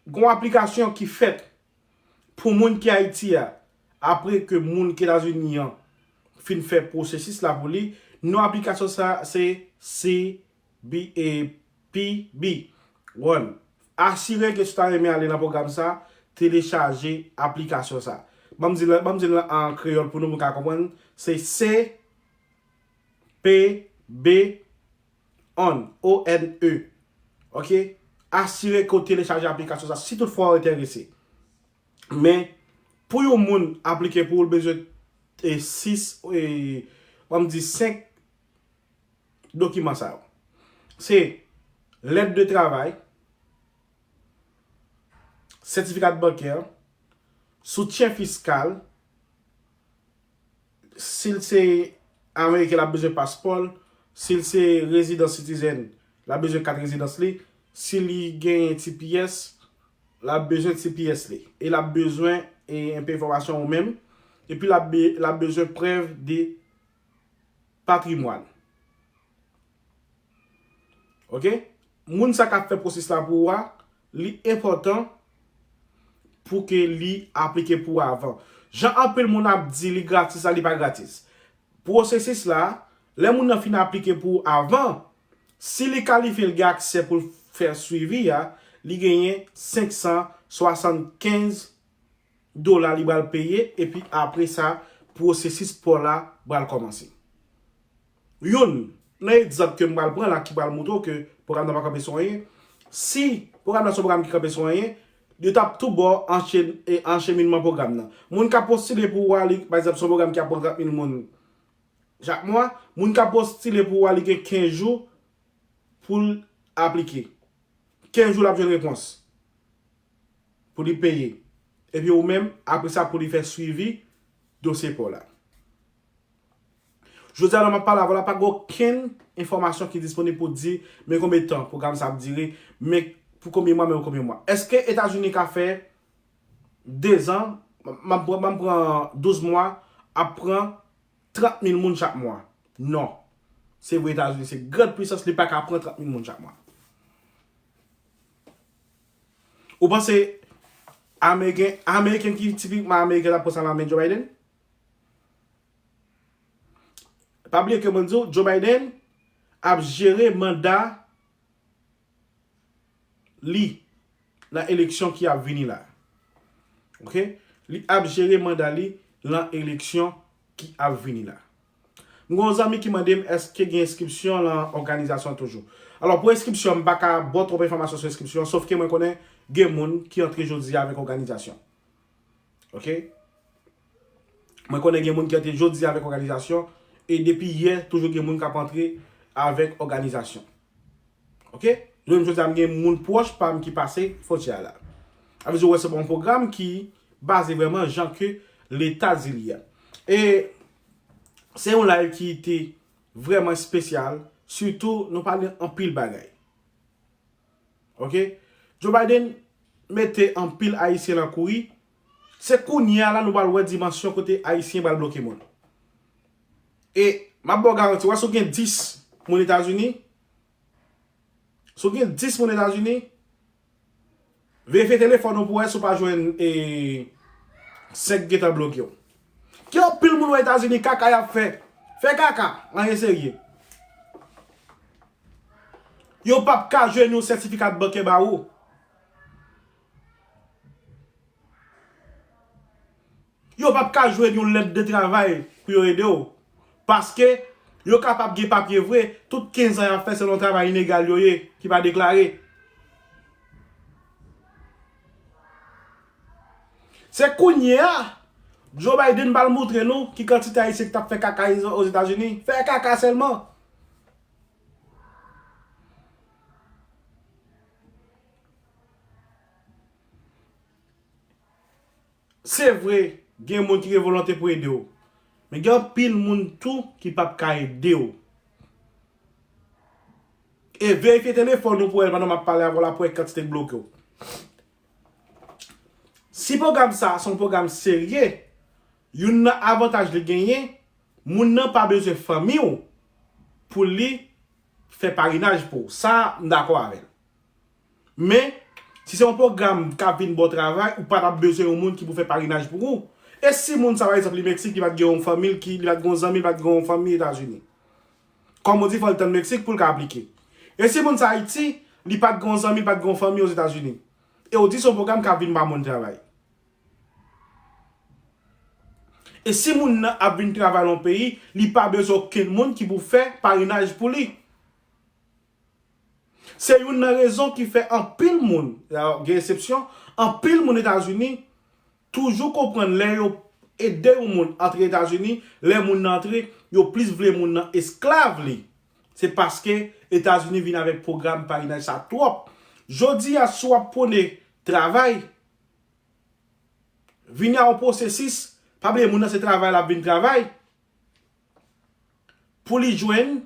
gon aplikasyon ki fèt pou moun ki Ayiti a, apre ke moun ki Etazini an fin fè pwosesis la pou li, non aplikasyon sa se C B A P B One. Asire ke si w ta renmen ale nan pwogram sa, telechaje aplikasyon sa. Ban m di l, ban m di l an kreyòl pou nou, pou nou ka konprann. Se C P B One, O N E. Oke? Asire ke w telechaje aplikasyon sa si toutfwa w enterese. Men, pou yon moun aplike pou ou, l bezwen e, sis, e, ban m di senk dokiman sa yo. Se lèt de travay, sètifika bankè, soutyen fiskal, si l se Ameriken, l ap bezwen paspò l, si l se rezidan citizen, l ap bezwen kat rezidans li, si li genyen T P S, l ap bezwen T P S li. E l ap bezwen e, enpe enfòmasyon ou menm. Epi l ap, be- l ap bezwen prèv de patrimwàn. Oke? Moun sa k ap fè pwosesis la pou ou a, li enpòtan pou ke li aplike pou ou avan. Jan anpil moun ap di li gratis la, li pa gratis. Pwosesis la, lè moun nan fin aplike pou ou avan, si li kalifye, l gen aksè pou l fè swivi a, li genyen senk san swasannkenz dola li pral peye, epi apre sa, pwosesis pa w la pral kòmanse. Youn nan egzanp ke m pral pran la ki pral montre w ke pwogram nan pa kanpe sou anyen. Si pwogram nan se yon pwogram ki kanpe sou anyen, yo t ap tou ba w anche- e, ancheminman pwogram nan. Moun k ap postile pou ou a, li, pa egzanp, se yon pwogram ki ap pran trant mil moun chak mwa. Moun k ap postile pou ou a, li gen kenz jou pou l aplike. Kenz jou l ap jwenn repons pou li peye. Epi ou menm, apre sa, pou li fè swivi dosye pa w la. Jodi a, lè m ap pale avè w la, pa gen okenn enfòmasyon ki disponib pou di men konbyen tan pwogram sa ap dire, men pou konbyen mwa, men pou konbyen mwa. Èske Etazini ka fè dezan, m ap pran, m ap pran douz mwa, ap pran trant mil moun chak mwa? Non. Se vre Etazini se gran pwisans, li pa ka pran trant mil moun chak mwa. Ou panse Ameriken, Ameriken ki tipikman Ameriken t ap pran sa nan men Joe Biden? Pa bliye ke mwen di w, Joe Biden ap jere manda li nan eleksyon ki ap vini la. Oke? Li ap jere manda li nan eleksyon ki ap vini la. M gen yon zanmi ki mande m èske gen enskripsyon nan òganizasyon an toujou. Alò, pou enskripsyon, m pa ka ba w twòp enfòmasyon sou enskripsyon, sòf ke mwen konnen gen moun ki antre jodi a avèk òganizasyon. Oke? Mwen konnen gen moun ki antre jodi a avèk òganizasyon, e depi yè, toujou gen moun k ap antre avèk òganizasyon. Oke? Jodi a, m gen moun pwòch pa m ki pase fwontyè a la. Sa vle di, w wè, se pa yon pwogram ki baze vrèman jan ke Leta di li a. E se yon live ki te vrèman espesyal, sitou nou pale anpil bagay. Oke? Joe Biden mete anpil Ayisyen nan kouri. Se kounye a la nou pral wè dimansyon kote Ayisyen pral bloke moun. E m ap ba w garanti, w wè, si w gen dis moun Etazini, si w gen dis moun Etazini, verifye telefòn ou pou wè si w pa jwenn e, senk gentan bloke w. Gen anpil moun Etazini, kaka y ap fè. Fè kaka, anyen serye. Yo p ap ka jwenn yon sètifika bankè ba ou. Yo p ap ka jwenn yon lèt de travay pou yo ede w. Paske yo kapab gen papye vre, tout kenz an y ap fè se nan yon travay inegal yo ye, ki pa deklare. Se kounye a, Joe Biden pral montre nou ki kantite Ayisyen ki t ap fè kaka Ozetazini. Fè kaka sèlman. Se vre, gen moun ki gen volonte pou ede w. Men gen anpil moun tou ki p ap ka ede w. E verifye telefòn ou pou wè pandan m ap pale avè w la pou wè kantite k bloke w. Si pwogram sa a se yon pwogram serye, youn nan avantaj li genyen, moun nan pa bezwen fanmi w pou li fè parinaj pou w. Sa, m dakò avè l. Men, si se yon pwogram k ap vin ba w travay, ou pa t ap bezwen yon moun ki pou fè parinaj pou ou. E si moun sa, pa egzanp, li Meksik, li pa t gen yon fanmi, ki, li pa t gen yon zanmi, li pa t gen yon fanmi Etazini? Kòm ou di, fò l tann Meksik pou l ka aplike. E si moun sa Ayiti, li pa t gen yon zanmi, li pa t gen yon fanmi Ozetazini? E ou di se yon pwogram k ap vin ba moun travay. E si moun nan ap vin travay nan yon peyi, li pa bezwen okenn moun ki pou fè parinaj pou li. Se youn nan rezon ki fè anpil moun, gen eksepsyon, anpil moun Etazini toujou konprann lè yo ede yon moun antre Etazini, lè moun nan antre, yo plis vle moun nan esklav li. Se paske Etazini vin avèk pwogram parinaj sa twòp. Jodi a, si w ap pwone travay, vini a yon pwosesis, pa bliye moun nan se travay l ap vin travay. Pou li jwenn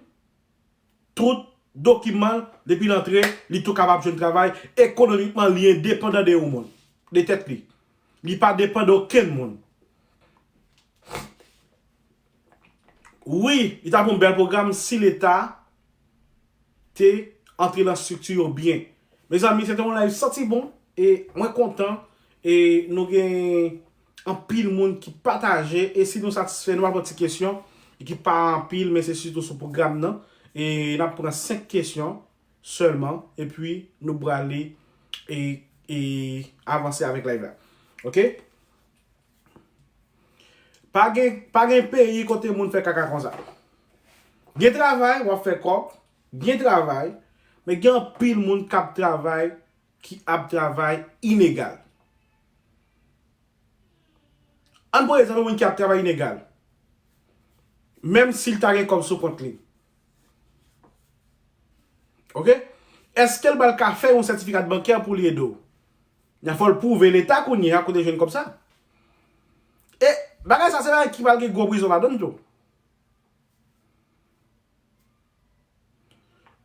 tout dokiman, depi l antre, li tou kapab jwenn travay. Ekonomikman, li endepandan de yon moun, de tèt li. Li pa depann de okenn moun. Wi, li t ap yon bèl pwogram si Leta te antre nan estrikti yo byen. Mezanmi, se te yon live santi bon e mwen kontan e nou gen anpil moun ki pataje e si nou satisfè, nou ap pran ti kesyon e ki pa anpil, men se sitou sou pwogram nan. E n ap pran senk kesyon sèlman epi nou prale e, e avanse avèk live la. Oke? Pa gen, pa gen peyi kote moun fè kaka konsa. Gen travay, w ap fè kòb, gen travay, men gen anpil moun k ap travay, ki ap travay inegal. Ann pran egzanp yon moun ki ap travay inegal. Menm si l ta gen kòb sou kont li. Oke? Èske l pral ka fè yon sètifika bankè pou li ede w? Nan fò l pwouve Leta kounye a kote l jwenn kòb sa. E bagay sa se bagay ki pral gen gwo prizon ladan l tou.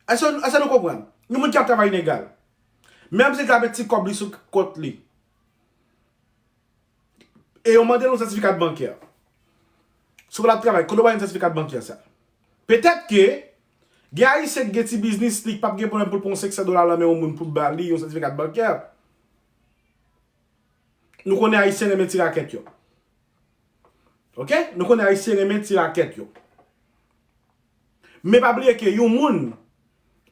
Èske, èske nou konprann? Yon moun ki ap travay inegal. Menm si l ta met ti kòb li sou kont li. E yo mande l yon sètifika bankè. Si w ap travay, kote w bay yon sètifika bankè sa? Petèt ke gen Ayisyen ki gen ti biznis, li p ap gen pwoblèm pou l pran yon senk san dola nan men yon moun pou l ba li yon sètifika bankè. Nou konnen Ayisyen renmen ti rakèt yo. Oke? Nou konnen Ayisyen renmen ti rakèt yo. Men pa bliye ke yon moun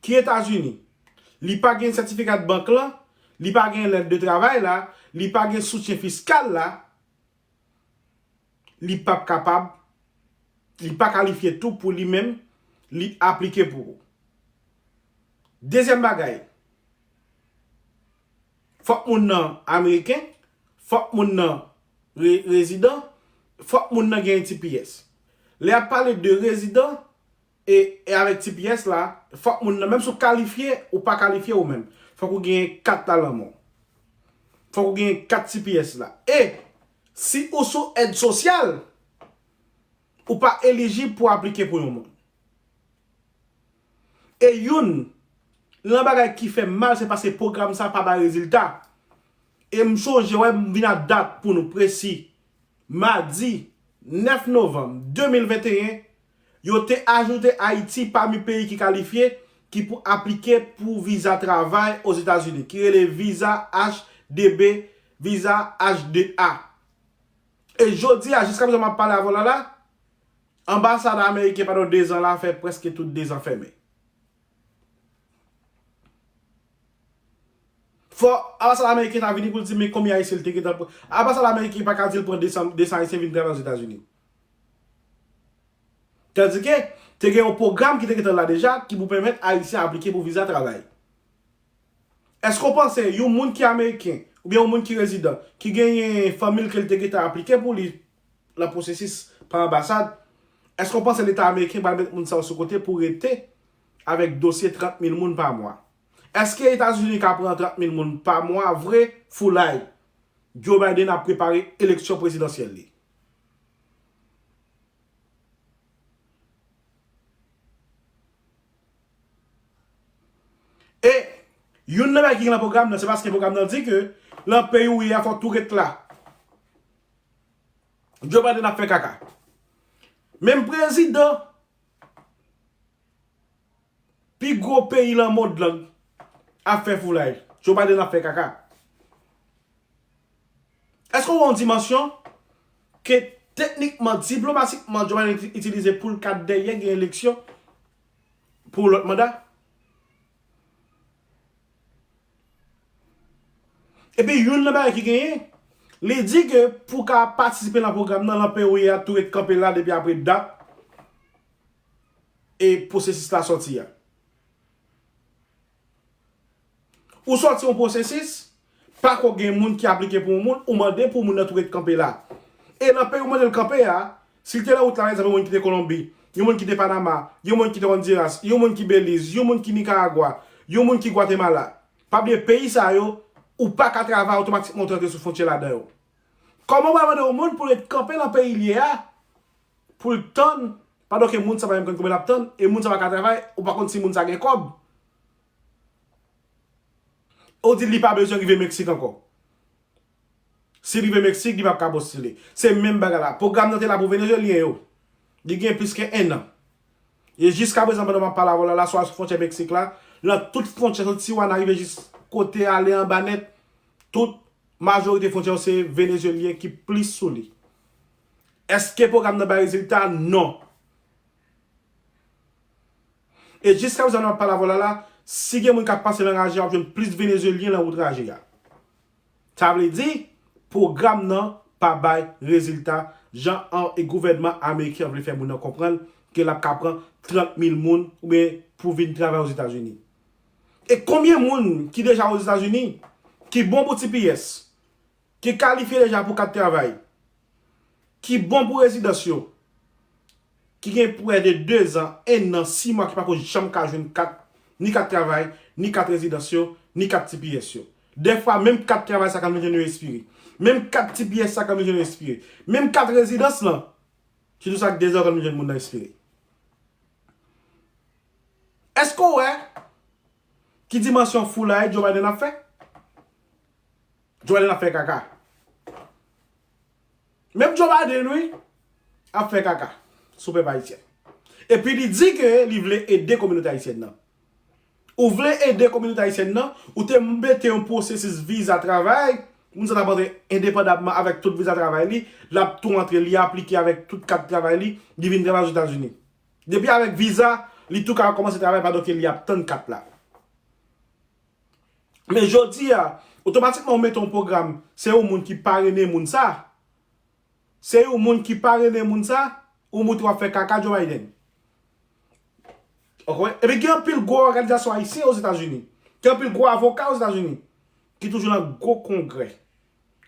ki Etazini, li pa gen sètifika bank lan, li pa gen lèt de travay la, li pa gen soutyen fiskal la, li p ap kapab, li pa kalifye tou pou li menm, li aplike pou ou. Dezyèm bagay, fòk moun nan ameriken, fòk moun nan re-, rezidan, fòk moun nan gen T P S. Lè y ap pale de rezidan e, e avèk T P S la, fòk moun nan, menm si w kalifye, ou pa kalifye ou menm, fòk ou gen kat la nan men w. Fòk ou gen kat T P S la. E si ou sou èd sosyal, ou pa elijib pou aplike pou yon moun. E youn nan bagay ki fè m mal, se paske pwogram sa pa bay rezilta. E m sonje, wè, m vin ak dat pou nou presi. Madi nèf novanm de mil venteyen, yo te ajoute Ayiti pami peyi ki kalifye ki pou aplike pou viza travay Ozetazini, ki rele viza H de B, viza H de A. E jodi a, jiska prezan m ap pale avè w la la, anbasad ameriken pandan dezan la fè prèske tout dezan fèmen. Fò anbasad ameriken ta vini pou l di men konbyen Ayisyen l te gentan pran. Anbasad ameriken pa ka di l pran de san, de san Ayisyen vin travay Ozetazini. Tandike, te gen yon pwogram ki te gentan la deja ki pou pèmèt Ayisyen aplike pou viza travay. Èske w panse yon moun ki ameriken oubyen yon moun ki rezidan, ki genyen fanmi l ke l te gentan aplike pou li nan pwosesis pa anbasad, èske w panse Leta ameriken pral met moun sa yo sou kote pou rete avèk dosye trant mil moun pa mwa? Èske Etazini ka pran trant mil moun pa mwa vre foulay? Joe Biden ap prepare eleksyon prezidansyèl li. E youn nan bagay ki gen nan pwogram nan, se paske pwogram nan di ke nan peyi w ye a, fòk tou ret la. Joe Biden ap fè kaka. Menm prezidan pi gwo peyi nan mond lan ap fè foulay. Joe Biden ap fè kaka. Èske w wè yon dimansyon? ke teknikman, diplomatikman, Joe Biden iti- itilize pou l ka dèyè gen eleksyon pou lòt manda. Epi youn nan bagay ki genyen, li di ke pou w ka patisipe nan pwogram nan, nan peyi w ye a, tou ret kanpe la depi apre dat e pwosesis la sòti a. Ou sòti yon pwosesis, pa ko gen moun ki aplike pou yon moun, ou mande pou moun nan tou ret kanpe la. E nan peyi ou mande l kanpe a, si l te nan wout la, pa egzanp, yon moun ki te Kolonbi, yon moun ki te Panama, yon moun ki te Ondiras, yon moun ki Beliz, yon moun ki Nikaragwa, yon moun ki Gwatemala. Pa bliye peyi sa yo, ou pa ka travay otomatikman ou te rantre sou fwontyè ladan yo. Kòman w pral mande yon moun pou l ret kanpe nan peyi l ye a, pou l tann, pandan ke moun sa pa menm konn kòman l ap tann, e moun sa pa ka travay, ou pa konn si moun sa gen kòb. Ou di li pa bezwen rive Meksik ankò. Si l rive Meksik, li p ap ka postile. Se menm bagay la. Pwogram nan te la pou Venezuelyen yo. Li gen plis ke en an. E jiska prezan, pandan m ap pale avè w la, la, swa sou fwontyè Meksik la, nan tout fwontyè, soti Tijuana rive jis kote ale anba nèt, tout majorite fwontyè yo se Venezuelyen ki plis sou li. Èske pwogram nan bay rezilta? Non. E jiska prezan, pandan m ap pale avè w la, la, si gen moun k ap pase nan raje a, w ap jwenn plis Venezuelyen nan wout raje a. Sa vle di, pwogram nan pa bay rezilta jan an e gouvènman ameriken an vle fè moun nan konprann ke l ap ka pran trant mil moun oubyen pou vin travay Ozetazini. E konbyen moun ki deja Ozetazini ki bon pou T P S, ki kalifye deja pou kat travay, ki bon pou rezidans yo, ki gen prè de dezan, en an, sis mwa ki pako janm ka jwenn kat, ni kat travay, ni kat rezidans yo, ni kat T P S yo. Dèfwa, menm kat travay sa k ap vin jwenn yo espire. Menm kat T P S sa k ap vin jwenn yo espire. Menm kat rezidans lan, sitou sa k dezan k ap vin jwenn moun nan espire. Èske w wè ki dimansyon foulay Joe Biden ap fè? Joe Biden ap fè kaka. Menm Joe Biden, wi, ap fè kaka sou pèp ayisyen. Epi li di ke li vle ede kominote ayisyèn nan. Ou vle ede kominote ayisyèn nan, ou te mete yon pwosesis viza travay, moun sa t ap antre endepandamman avèk tout viza travay li, l ap tou antre, li aplike avèk tout kat travay li, li vin travay Ozetazini. Depi avèk viza, li tou ka kòmanse travay pandan ke li ap tann kat la. Men jodi a, otomatikman ou mete yon pwogram, se yon moun ki parene moun sa. Se yon moun ki parene moun sa, ou montre w ap fè kaka Joe Biden. Ou konprann? Epi gen anpil gwo òganizasyon ayisyen Ozetazini, gen anpil gwo avoka Ozetazini, ki toujou nan gwo kongrè,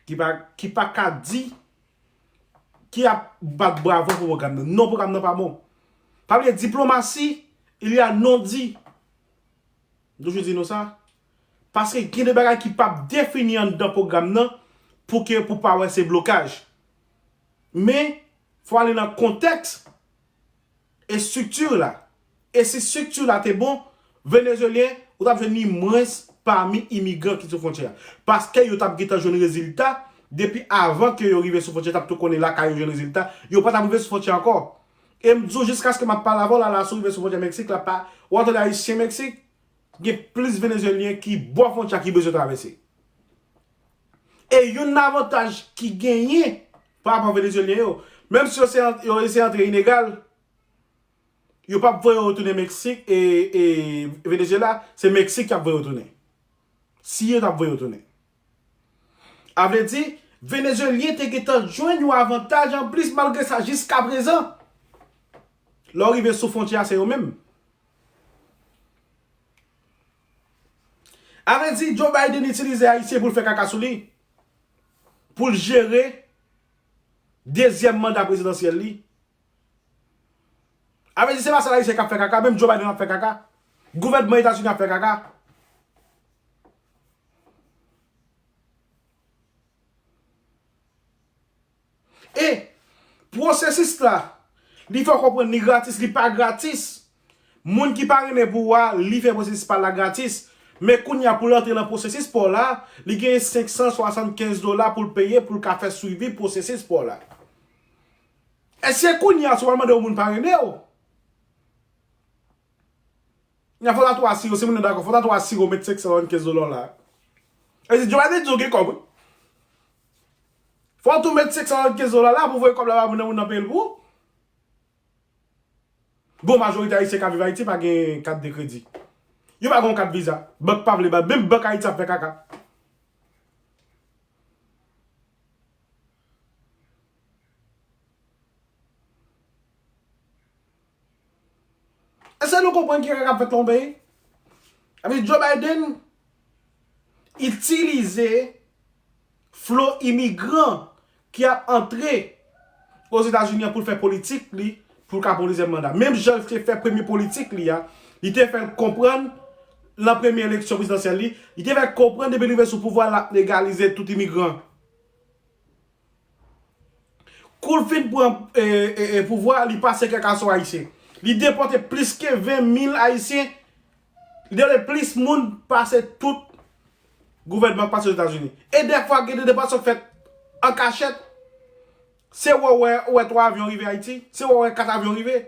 ki pa, ki pa ka di, ki ap bat bravo pou pwogram nan. Non, pwogram nan pa bon. Pa bliye, diplomasi, il y a non-dit. M toujou di nou sa. Paske gen de bagay ki p ap defini anndan pwogram nan pou ke, pou pa wè se blokaj. Men, fò ale nan kontèks estrikti la. E si estrikti la te bon, Venezuelyen, ou t ap jwenn li mwens pami imigran ki sou fwontyè a. Paske yo t ap gentan jwenn rezilta, depi avan ke yo rive sou fwontyè, t ap tou konnen lakay yo jwenn rezilta, yo pa t ap rive sou fwontyè ankò. E m di w, jiskaske m ap pale avè w la, la, si w rive sou fwontyè Meksik la, pa, w ap tande Ayisyen Meksik, gen plis Venezuelyen ki bò fwontyè a ki bezwen travèse. E youn nan avantaj ki genyen pa rapò Venezuelyen yo, menm si yo se, yo eseye antre ilegal, yo p ap voye yo tounen Meksik e, e Venezuela, se Meksik k ap voye yo tounen. Si yo t ap voye yo tounen. A vle di, Venezuelyen te gentan jwenn yon avantaj anplis, malgre sa, jiska prezan, lè w rive sou fwontyè a, se yo menm. A vle di, Joe Biden itilize Ayisyen pou l fè kaka sou li, pou l jere dezyèm manda prezidansyèl li. A vle di, se pa sèl Ayisyen k ap fè kaka, menm Joe Biden ap fè kaka. Gouvènman Etazini ap fè kaka. E pwosesis la, li fè w konprann li gratis, li pa gratis. Moun ki parene pou w a, li fè pwosesis pa l la gratis. Men kounye a, pou l antre nan pwosesis pa w la, li gen senk san swasannkenz dola pou l peye pou l ka fè swivi pwosesis pa w la. Èske kounye a, si w al mande yon moun parene w, Nan fò ta tou asire w, si moun nan dakò, fò ta tou asire w met senk san swasannkenz dola w la. E di, Joe Biden di w gen kòb, wi. Fò w tou met senk san swasann kenz dola la pou voye kòb la ba moun nan, moun nan peye l pou ou. Bon, majorite ayisyen k ap viv Ayiti pa gen kat de kredi. Yo pa gen yon kat viza. Bank pa vle ba, menm bank Ayiti ap fè kaka. Èske nou konprann ki kaka k ap fèt nan yon peyi? Sa vle di Joe Biden itilize flo imigran ki ap antre Ozetazini an pou l fè politik li, pou l ka pran dezyèm manda. Menm jan l te fè premye politik li a, li te fè l konprann nan premye eleksyon prezidansyèl li, li te fè l konprann depi l rive sou pouvwa l ap legalize tout imigran. Kou l fin pran e, e, e, pouvwa, li pase kaka sou Ayisyen. Li depòte plis ke ven mil Ayisyen. Li depòte plis moun pase tout gouvènman k pase Ozetazini. E dèfwa, gen de depòtasyon k fèt an kachèt. Se wè, wè, wè twa avyon rive Ayiti. Se wè, wè kat avyon rive.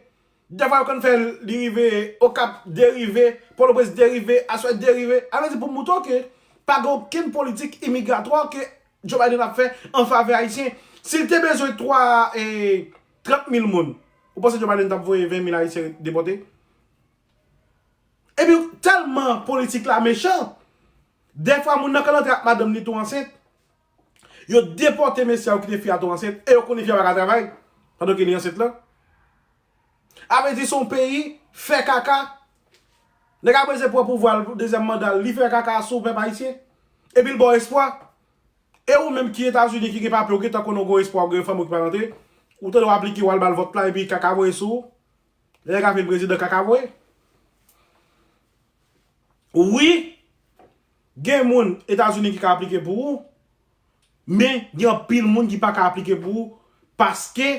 Dèfwa, yo konn fè li rive Okap, de rive, Pòtoprens, de rive, aswè, de rive. Sa vle di pou moutre w ke pa gen okenn politik imigratwa ke Joe Biden ap fè an favè Ayisyen. Si l te bezwen twa, e, trant mil moun, ou panse Joe Biden t ap voye ven mil Ayisyen depòte? Epi, tèlman politik la mechan, dèfwa moun nan konn antre ak madanm li tou ansent, yo depòte mesye a, yo kite fi a tou ansent, e yo konnen fi a pa ka travay pandan ke li ansent lan. Sa vle di se yon peyi fè kaka. Nèg la prese pran pouvwa l pou dezyèm manda l, li fè kaka sou pèp ayisyen. Epi l ba w espwa. E ou menm ki Etazini, ki gen papye, ou gentan konnen w gen yon espwa, ou gen yon fanmi w ki pa rantre. Ou tande w aplike, w al ba l vòt la, epi kaka voye sou ou. Lè nèg la vin prezidan, kaka voye. Wi, gen moun Etazini ki ka aplike pou ou, men gen anpil moun ki pa ka aplike pou ou, paske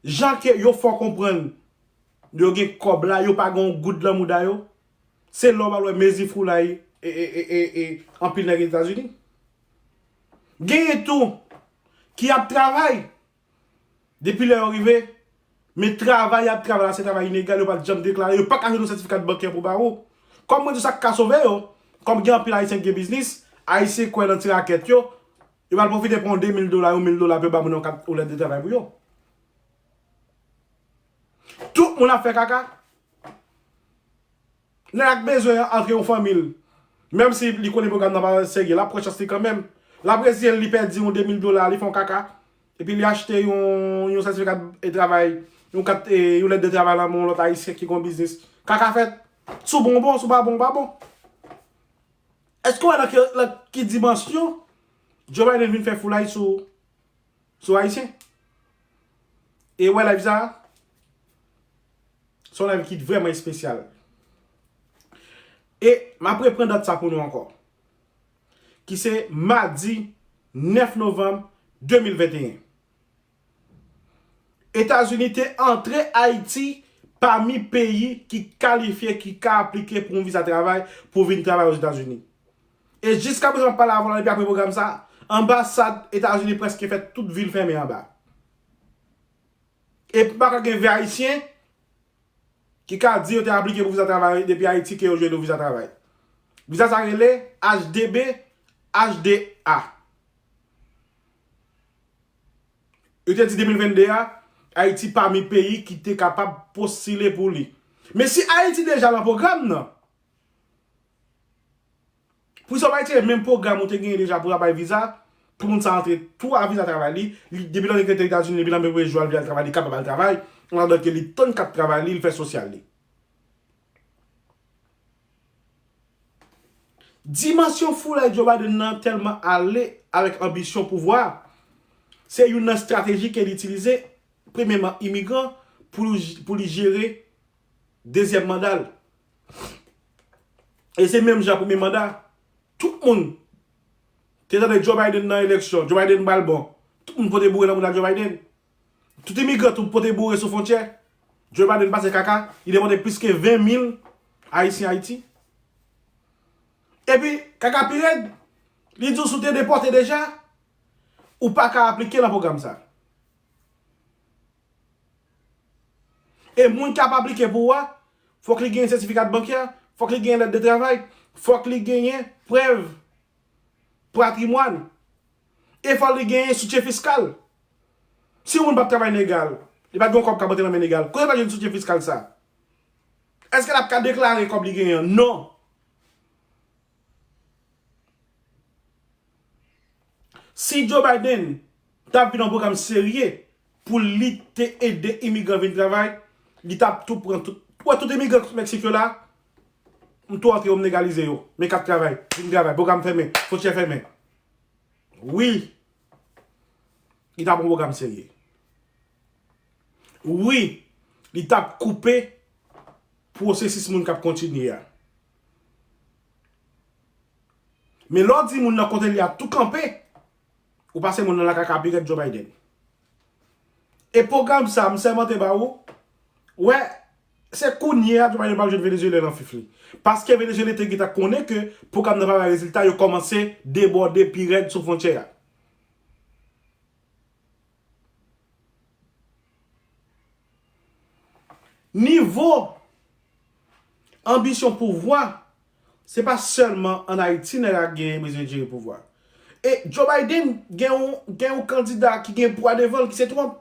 jan ke yo fè w konprann yo gen kòb la, yo pa gen yon goud lan mouda yo. Se la w pral wè mezi foulay e, e, e, e, e anpil nèg Etazini. Genyen tou ki ap travay depi lè yo rive, men travay y ap travay la se travay ilegal, yo pa t janm deklare, yo pa ka jwenn yon sètifika bankè pou ba ou. Kòm mwen di w, sa k ka sove yo, kòm gen anpil Ayisyen ki gen biznis, Ayisyen kwè nan ti rakèt yo, yo pral pwofite pran yon de mil dola, yon mil dola pou yo ba moun nan yon kat, yon lèt de travay pou yo. Tout moun ap fè kaka. Nèg la k bezwen antre yon fanmi l, menm si li konnen pwogram nan pa serye, l ap pran chans li kanmenm. L ap reziye l, li pèdi yon de mil dola, li fè yon kaka, epi li achte yon, yon sètifika de travay, yon kat, e, yon lèt de travay nan men yon lòt Ayisyen ki gen yon biznis. Kaka fèt. Si w bon, w bon, si w pa bon, w pa bon. Èske w wè nan ki, nan ki dimansyon Joe Biden vin fè foulay sou, sou Ayisyen? E w wè live sa a? Se yon live ki vrèman espesyal. E m ap reprann dat sa pou nou ankò. Ki se madi nèf novanm de mil venteyen. Etazini te antre Ayiti pami peyi ki kalifye, ki ka aplike pou yon viza travay, pou vin travay Ozetazini. E jiskaprezan m ap pale avè w la, depi apre pwogram sa, anbasad Etazini prèske fè tout vil fèmen anba. E m pa kwè gen ven Ayisyen ki ka di yo te aplike pou viza travay depi Ayiti ke yo jwenn yon viza travay. Viza sa rele H D B, H D A. Yo te di de mil vennde a, Ayiti pami peyi ki te kapab postile pou li. Men si Ayiti deja nan pwogram nan, poukisa w pa retire menm pwogram ou te genyen deja pou w bay viza, pou moun sa antre tou a viza travay li, li, depi lè l rete Etazini, depi lè l vle al travay, li kapab al travay, antandan ke li tann kat travay li, li fè sosyal li. Dimansyon foulay Joe Biden nan tèlman ale avèk anbisyon pouvwa, se youn nan estrateji ke li itilize, premyèman, imigran, pou, pou li jere dezyèm manda l. E se menm jan premye manda, tout moun te tande Joe Biden nan eleksyon, Joe Biden pral bon. Tout moun pote boure nan mouda Joe Biden. Tout imigran tou pote boure sou fwontyè. Joe Biden pase kaka, li depòte plis ke ven mil Ayisyen Ayiti. Epi, kaka pi rèd, li di w si w te depòte deja, ou pa ka aplike nan pwogram sa. E moun k ap aplike pou ou a, fòk li genyen sètifika bankè, fòk li genyen lèt de travay, fòk li genyen prèv patrimwàn. E fò li genyen soutyen fiskal. Si yon moun p ap travay inegal, li pa t gen yon kòb k ap rantre nan men inegal, kote l pral jwenn soutyen fiskal sa? Èske l ap ka deklare kòb li genyen an? Non. Si Joe Biden t ap vin yon pwogram serye pou li te ede imigran vin travay, li t ap tou pran tout, wè, tout imigran Meksik yo la, m tou antre yo, m legalize yo, men k ap travay, vin travay, pwogram fèmen, fwontyè fèmen. Wi, li t ap yon pwogram serye. Wi, li t ap koupe pwosesis moun k ap kontinye a. Men lè w di moun nan kote li a tou kanpe, ou pase moun nan nan kaka pi rèd Joe Biden. E pwogram sa, m sèmante ba ou, wè, se kounye a Joe Biden pral jwenn Venezuelyen nan fif li. Paske Venezuelyen te gentan konnen ke pwogram nan pa bay rezilta, yo kòmanse debòde pi rèd sou fwontyè a. Nivo anbisyon pouvwa, se pa sèlman ann Ayiti nèg la gen bezwen jere pouvwa. E Joe Biden gen yon, gen yon kandida ki gen pwa devan l, ki se Trump.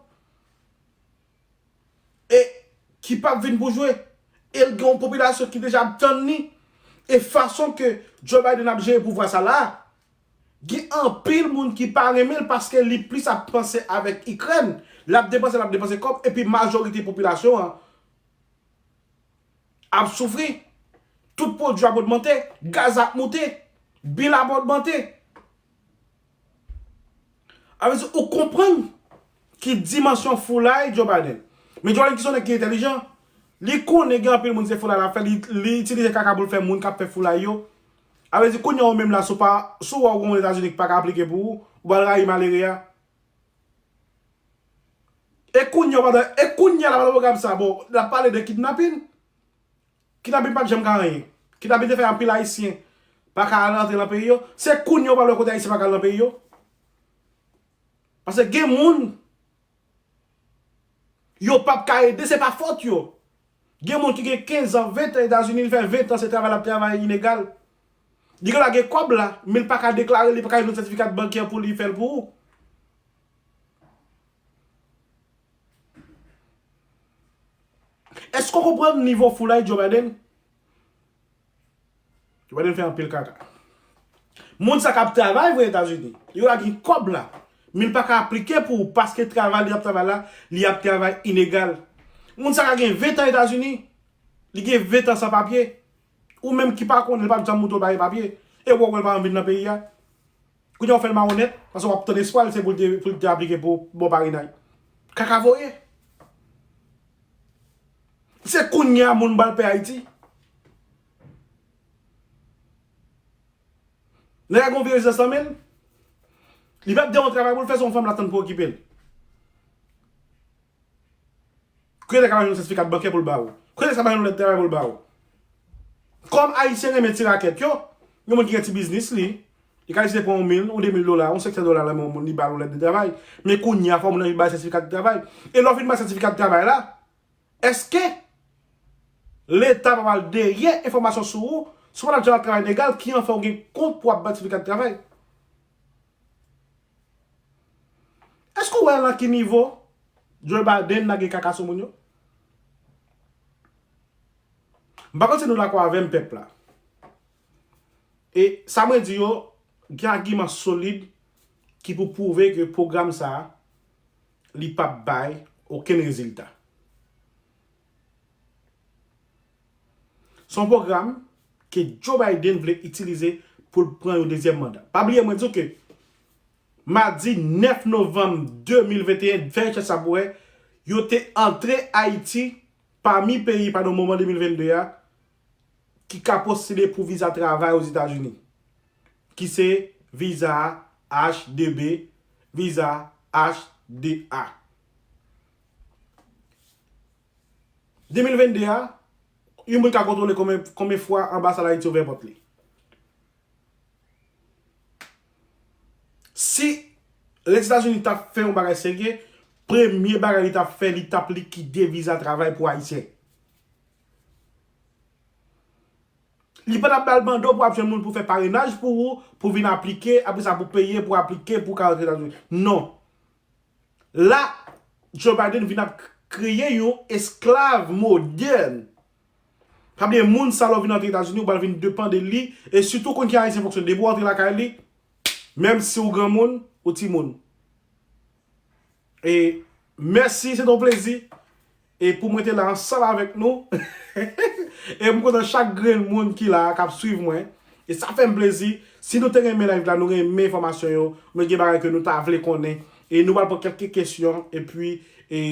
E ki p ap vin pou jwe. E l gen yon popilasyon ki deja ap tann li. E fason ke Joe Biden ap jere pouvwa sa la, gen anpil moun ki pa renmen l paske li plis ap panse avèk Ikrèn. L ap depanse, l ap depanse kòb, epi majorite popilasyon an ap soufri. Tout pwodui ap ogmante, gaz ap moute, bil ap ogmante. Sa vle di, ou konprann ki dimansyon foulay Joe Biden. Men Joe Biden ki se yon nèg ki entèlijan, li konnen gen anpil moun se foulay l ap fè, li, li itilize kaka pou l fè moun k ap fè foulay yo. Sa vle di, kounye a ou menm la, si w pa, si w wè w gen yon Etazini ki pa ka aplike pou ou, ou pral rayi malere a. E kounye a, pandan, e kounye a, la, pandan pwogram sa, bon, l ap pale de kidnapin. Kidnapin pa t janm ka anyen. Kidnapin te fè anpil Ayisyen pa ka al antre nan peyi yo. Se kounye a w pral wè kote Ayisyen pa ka al nan peyi yo. Paske gen moun, yo p ap ka ede, se pa fòt yo. Gen moun ki gen kenz an, ven tan Etazini, li fè ven tan se travay l ap travay inegal. Li genlè gen kòb la, men li pa ka deklare, li pa ka jwenn sètifika bankè pou li fè l pou ou. Èske w konprann nivo foulay Joe Biden? Joe Biden fè anpil kaka. Moun sa k ap travay vre Etazini, yo la gen kòb la, men li pa ka aplike pou ou paske travay li ap travay la, li ap travay inegal. Moun sa ka gen ven tan Etazini, li gen ven tan san papye. Ou menm ki pa konnen, li p ap janm montre w bagay papye. E w wè l pa anvi nan peyi a. Kounye a w fè l mawonèt, paske w ap tann espwa l, se pou l te, pou l te aplike pou bon parenay. Kaka voye. Se kounye a moun pral pè Ayiti. Nèg la gen yon vye rezidans nan men l. Li p ap gen yon travay pou l fè, se yon fanm l ap tann pou okipe l. Kote nèg sa va jwenn yon sètifika bankè pou l ba ou? Kote nèg sa va jwenn yon lèt travay pou l ba ou? Kòm Ayisyen renmen ti rakèt yo, yon moun ki gen ti biznis li, li ka deside pran yon mil, yon de mil dola, yon senk san dola nan men yon moun, li ba l yon lèt de travay. Men kounye a, fò moun nan vin bay sètifika de travay. E lè w fin bay sètifika de travay la, èske Leta pa pral dèyè enfòmasyon sou ou, si w pa t ap janm ap travay legal, ki an fè w gen kont pou w ap bay sètifika de travay? Èske w wè nan ki nivo Joe Biden lage kaka sou moun yo? M pa konn si nou dakò avè m, pèp la. E sa mwen di yo, gen agiman solid ki pou pwouve ke pwogram sa a, li p ap bay okenn rezilta. Se yon pwogram ke Joe Biden vle itilize pou l pran yon dezyèm manda. Pa bliye mwen di w ke madi nèf novanm de mil venteyen, fè rechèch sa pou wè, yo te antre Ayiti pami peyi pandan moman de mil vennde a ki ka postile pou viza travay Ozetazini, ki se viza H de B, viza H de A. De mil vennde a, yon moun ka kontwole konbyen, konbyen fwa anbasad Ayiti ouvè pòt li. Si Lèzetazini t ap fè yon bagay serye, premye bagay li t ap fè, li t ap likide viza travay pou Ayisyen. Li pa t ap ba l bando pou ap jwenn moun pou fè parenaj pou ou, pou vin aplike, apre sa pou peye, pou aplike, pou ka rantre Etazini. Non. La, Joe Biden vin ap kreye yon esklav modèn. Pa bliye, moun sa lè w vin antre Etazini, ou pral vin depann de li, e sitou konn ki Ayisyen fonksyone. Depi w antre lakay li, menm si w granmoun, ou timoun. E mèsi, se te yon plezi. E pou mwen te la ansanm avèk nou. E m kontan chak grenn moun ki la, k ap swiv mwen. E sa fè m plezi. Si nou te renmen live la, nou renmen enfòmasyon yo, mwen gen bagay ke nou ta vle konnen. E nou pral pran kèk kesyon, epi e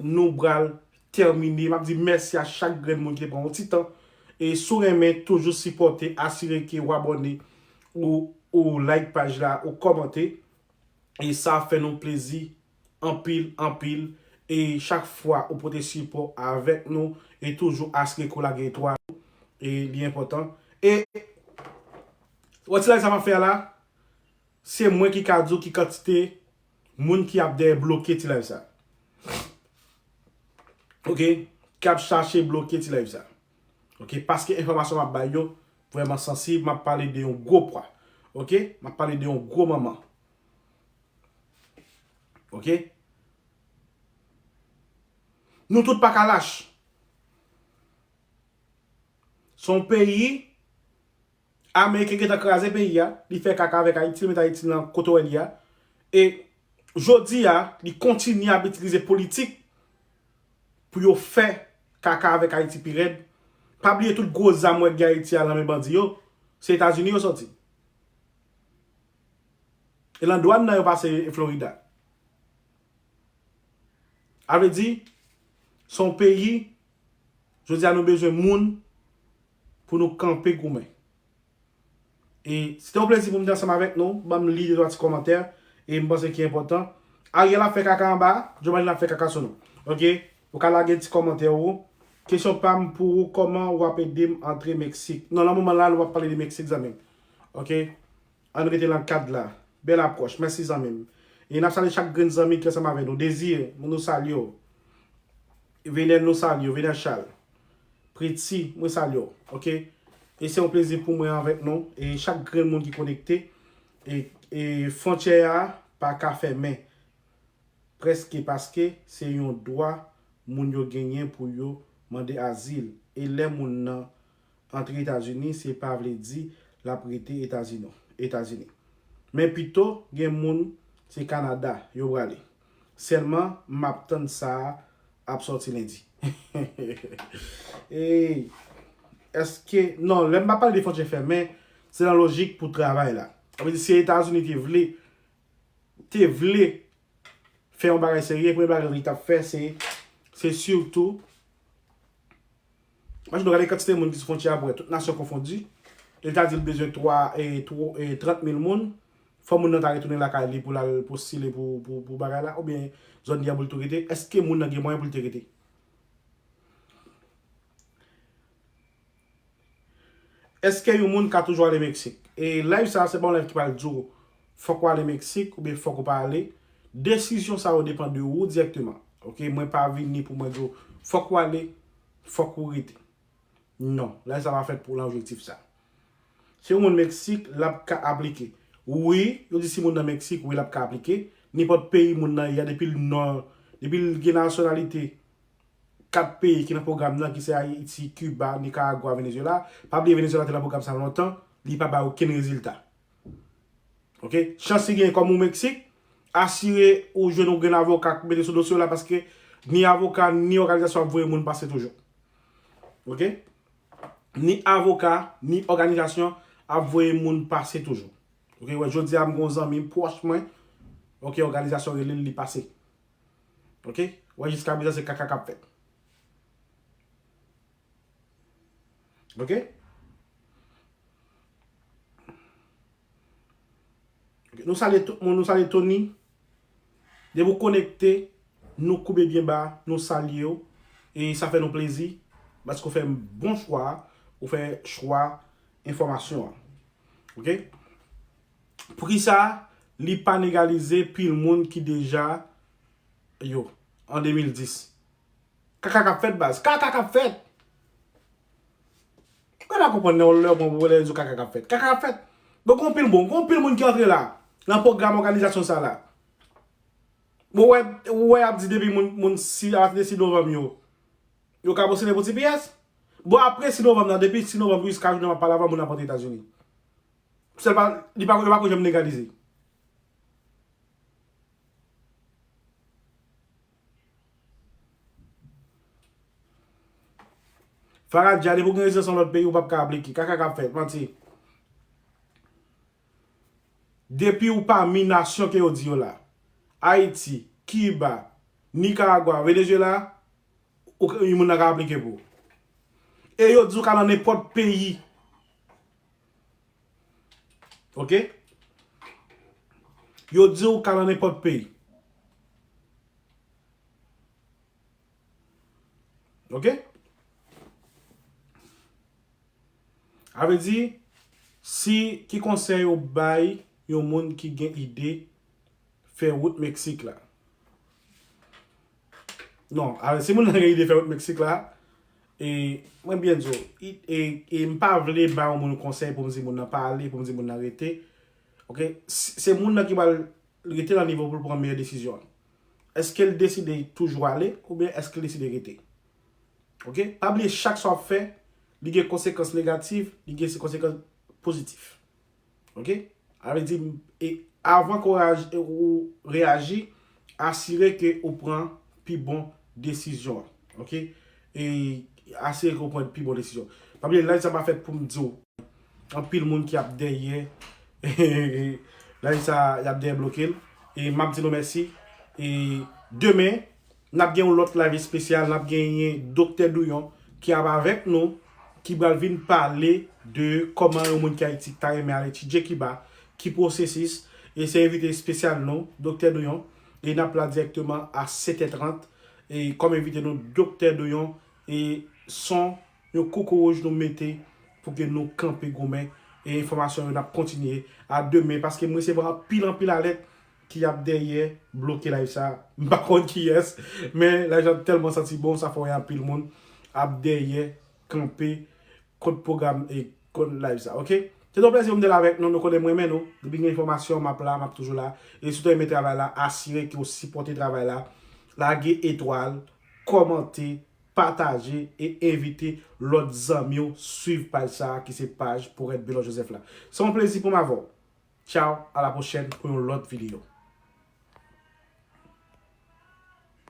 nou pral tèmine. M ap di mèsi a chak grenn moun ki te pran yon ti tan. E si w renmen, toujou sipòte, asire ke w abòne, ou, ou like paj la, ou kòmante. E sa fè nou plezi anpil, anpil. E chak fwa ou pote sipò avèk nou e toujou asire ke w lage etwal, e li enpòtan. E wè ti live sa m ap fè a la, se mwen ki ka di w ki kantite moun ki ap dèyè bloke ti live sa. Ok? Ki ap chache bloke ti live sa. Ok? Paske enfòmasyon m ap bay yo vrèman sansib, m ap pale de yon gwo pwa. Ok? M ap pale de yon gwo manman. Ok? Nou tout pa ka lach. Se yon peyi, Ameriken gentan kraze peyi a, li fè kaka avèk Ayiti, li met Ayiti nan kote w wè li a. E jodi a, li kontinye ap itilize politik pou yo fè kaka avèk Ayiti pi rèd. Pa bliye tout gwo zam w wè k gen Ayiti a nan men bandi yo, se Etazini yo sòti. E nan dwàn nan yo pase Florida. A vle di, se yon peyi, jodi a nou bezwen moun pou nou kanpe goumen. E se te yon plezi pou m te ansanm avèk nou, ban m li de twa ti kòmantè, e m panse ki enpòtan. Ariel ap fè kaka anba, Joe Biden ap fè kaka sou nou. Ok? Ou ka lage ti kòmantè ou. Kesyon pa m pou ou, kòman w ap ede m antre Meksik? Non, nan moman la, nou p ap pale de Meksik, zanmi m. Ok? Ann rete nan kad la. Bèl apwòch. Mèsi, zanmi m. E n ap salye chak grenn zanmi ki ansanm avè nou. Désir, nou salye w. Venel, nou salye w. Venel Charles. Pretty, mwen salye w. Ok? E se yon plezi pou mwen avèk nou. E chak grenn moun ki konekte. E, e fwontyè a pa ka fèmen. Prèske paske se yon dwa moun yo genyen pou yo mande azil. E lè moun nan antre Etazini, se pa vle di l ap rete Etazini. Etazini. Men pito, gen moun se Kanada yo prale. Sèlman, m ap tann sa a ap sòti lendi. Ey, èske, non, lè m ap pale de fwontyè fèmen, se nan lojik pou travay la. Sa vle di, si Etazini te vle, te vle fè yon bagay serye, premye bagay li t ap fè, se, se sitou, imajine w gade kantite moun ki sou fwontyè a, pou wè tout nasyon konfondi, e l ta di l bezwen twa, e, twa, e, trant mil moun, fò moun nan ta retounen lakay li pou l al postile pou, pou, pou bagay la, oubyen zòn li an pou l tou rete, èske moun nan gen mwayen pou l te rete? Èske yon moun ka toujou ale Meksik? E live sa a, se pa yon live ki pral di w fòk w ale Meksik oubyen fòk ou pa ale. Desizyon sa yo depann de ou dirèkteman. Ok, mwen pa vini pou mwen di w fòk ou ale, fòk ou rete. Non, live sa pa fèt pou nan objektif sa. Si yon moun Meksik, l ap ka aplike. Wi, yo di si moun nan Meksik, wi, l ap ka aplike. Nenpòt peyi moun nan ye a, depi l nò, depi l gen nasyonalite kat peyi ki nan pwogram nan, ki se Ayiti, Kiba, Nikaragwa, Venezuela. Pa bliye Venezuela te nan pwogram sa lontan, li pa bay okenn rezilta. Ok? Chans li genyen kòm ou Meksik, asire ou jwenn yon grenn avoka k mete sou dosye w la, paske ni avoka, ni òganizasyon ap voye moun pase toujou. Ok? Ni avoka, ni òganizasyon ap voye moun pase toujou. Ok? Wè, jodi a, m gen yon zanmi pwòch mwen, ok, òganizasyon rele l, li pase. Ok? Wè, jiska prezan, se kaka k ap fèt. Ok? Ok, nou salye tout moun, nou salye Tony. Depi w konekte, nou koube byen ba, nou salye w. E sa fè nou plezi, paske w fè bon chwa, ou fè chwa enfòmasyon an. Ok? Poukisa li pa negalize pil moun ki deja yo an de mil dis? Kaka k ap fèt, baz. Kaka k ap fèt. Mwen pa konprann lè, lè, lè, lè yo di w kaka k ap fèt. Kaka k ap fèt. Donk, gon pil bon, gon pil moun ki antre la, nan pwogram òganizasyon sa la. Bon, wè, wè, y ap di depi moun, moun sis, apati de sis novanm yo, yo ka postile pou T P S. Bon, apre sis novanm nan, depi sis novanm jiska jounen m ap pale avè w, moun ap antre Etazini. Sèl pa, li pa, yo pa ko janm legalize. Faradja, depi w gen rezidans nan lòt peyi, ou p ap ka aplike. Kaka k ap fèt, manti. Depi w pami nasyon ke yo di yo la, Ayiti, Kiba, Nikaragwa, Venezuela, ou, moun nan ka aplike pou ou. E yo di w ka nan nenpòt peyi. Ok? Yo di w ka nan nenpòt peyi. Ok? A vle di, si, ki konsèy ou bay yon moun ki gen ide fè wout Meksik la? Non, a vle di, si moun nan gen ide fè wout Meksik la, e, mwen byen di w, e, e, e m pa vle ba yon moun konsèy pou m di moun nan pa ale, pou m di moun nan rete. Ok? Se, se moun nan ki pral rete nan nivo pou l pran meyè desizyon an. Èske l deside toujou ale, oubyen èske l deside rete? Ok? Pa bliye, chak sa w ap fè, li gen konsekans negatif, li gen konsekans pozitif. Ok? A vle di, e avan ke w reyaji, ou reyaji, asire ke ou pran pi bon desizyon an. Ok? E asire ke ou pran pi bon desizyon. Pa bliye, live sa pa fèt pou m di w. Anpil moun ki ap dèyè live sa, y ap dèyè bloke l. E m ap di nou mèsi. E demen, n ap gen yon lòt live espesyal. N ap genyen Doktè Douyon ki ap avèk nou, ki pral vin pale de kòman yon moun ki Ayiti ta renmen al etidye Kiba, ki pwosesis. E se envite espesyal nou, Doktè Douyon. E n ap la dirèkteman a sèt è trant. E kòm envite nou, Doktè Douyon. E son yon koukouwouj nou mete pou ke nou kanpe goumen. E enfòmasyon yo n ap kontinye a demen, paske m resevwa anpil, anpil alèt ki ap dèyè bloke live sa. M pa konn kiyès, men live sa tèlman santi bon, sa fè w wè anpil moun ap dèyè kanpe kont pwogram e kont live sa, ok? Se te yon plèzi pou m te la avèk nou, nou konnen m renmen nou. Depi gen enfòmasyon, m ap la, m ap toujou la. E si w ta renmen travay la, asire ke w sipòte travay la. Lage etwal, kòmante, pataje e envite lòt zanmi w swiv paj sa a ki se paj Powèt Belon Joseph la. Se yon plezi pou m avè w. Tchaw, a la pwochèn pou yon lòt videyo.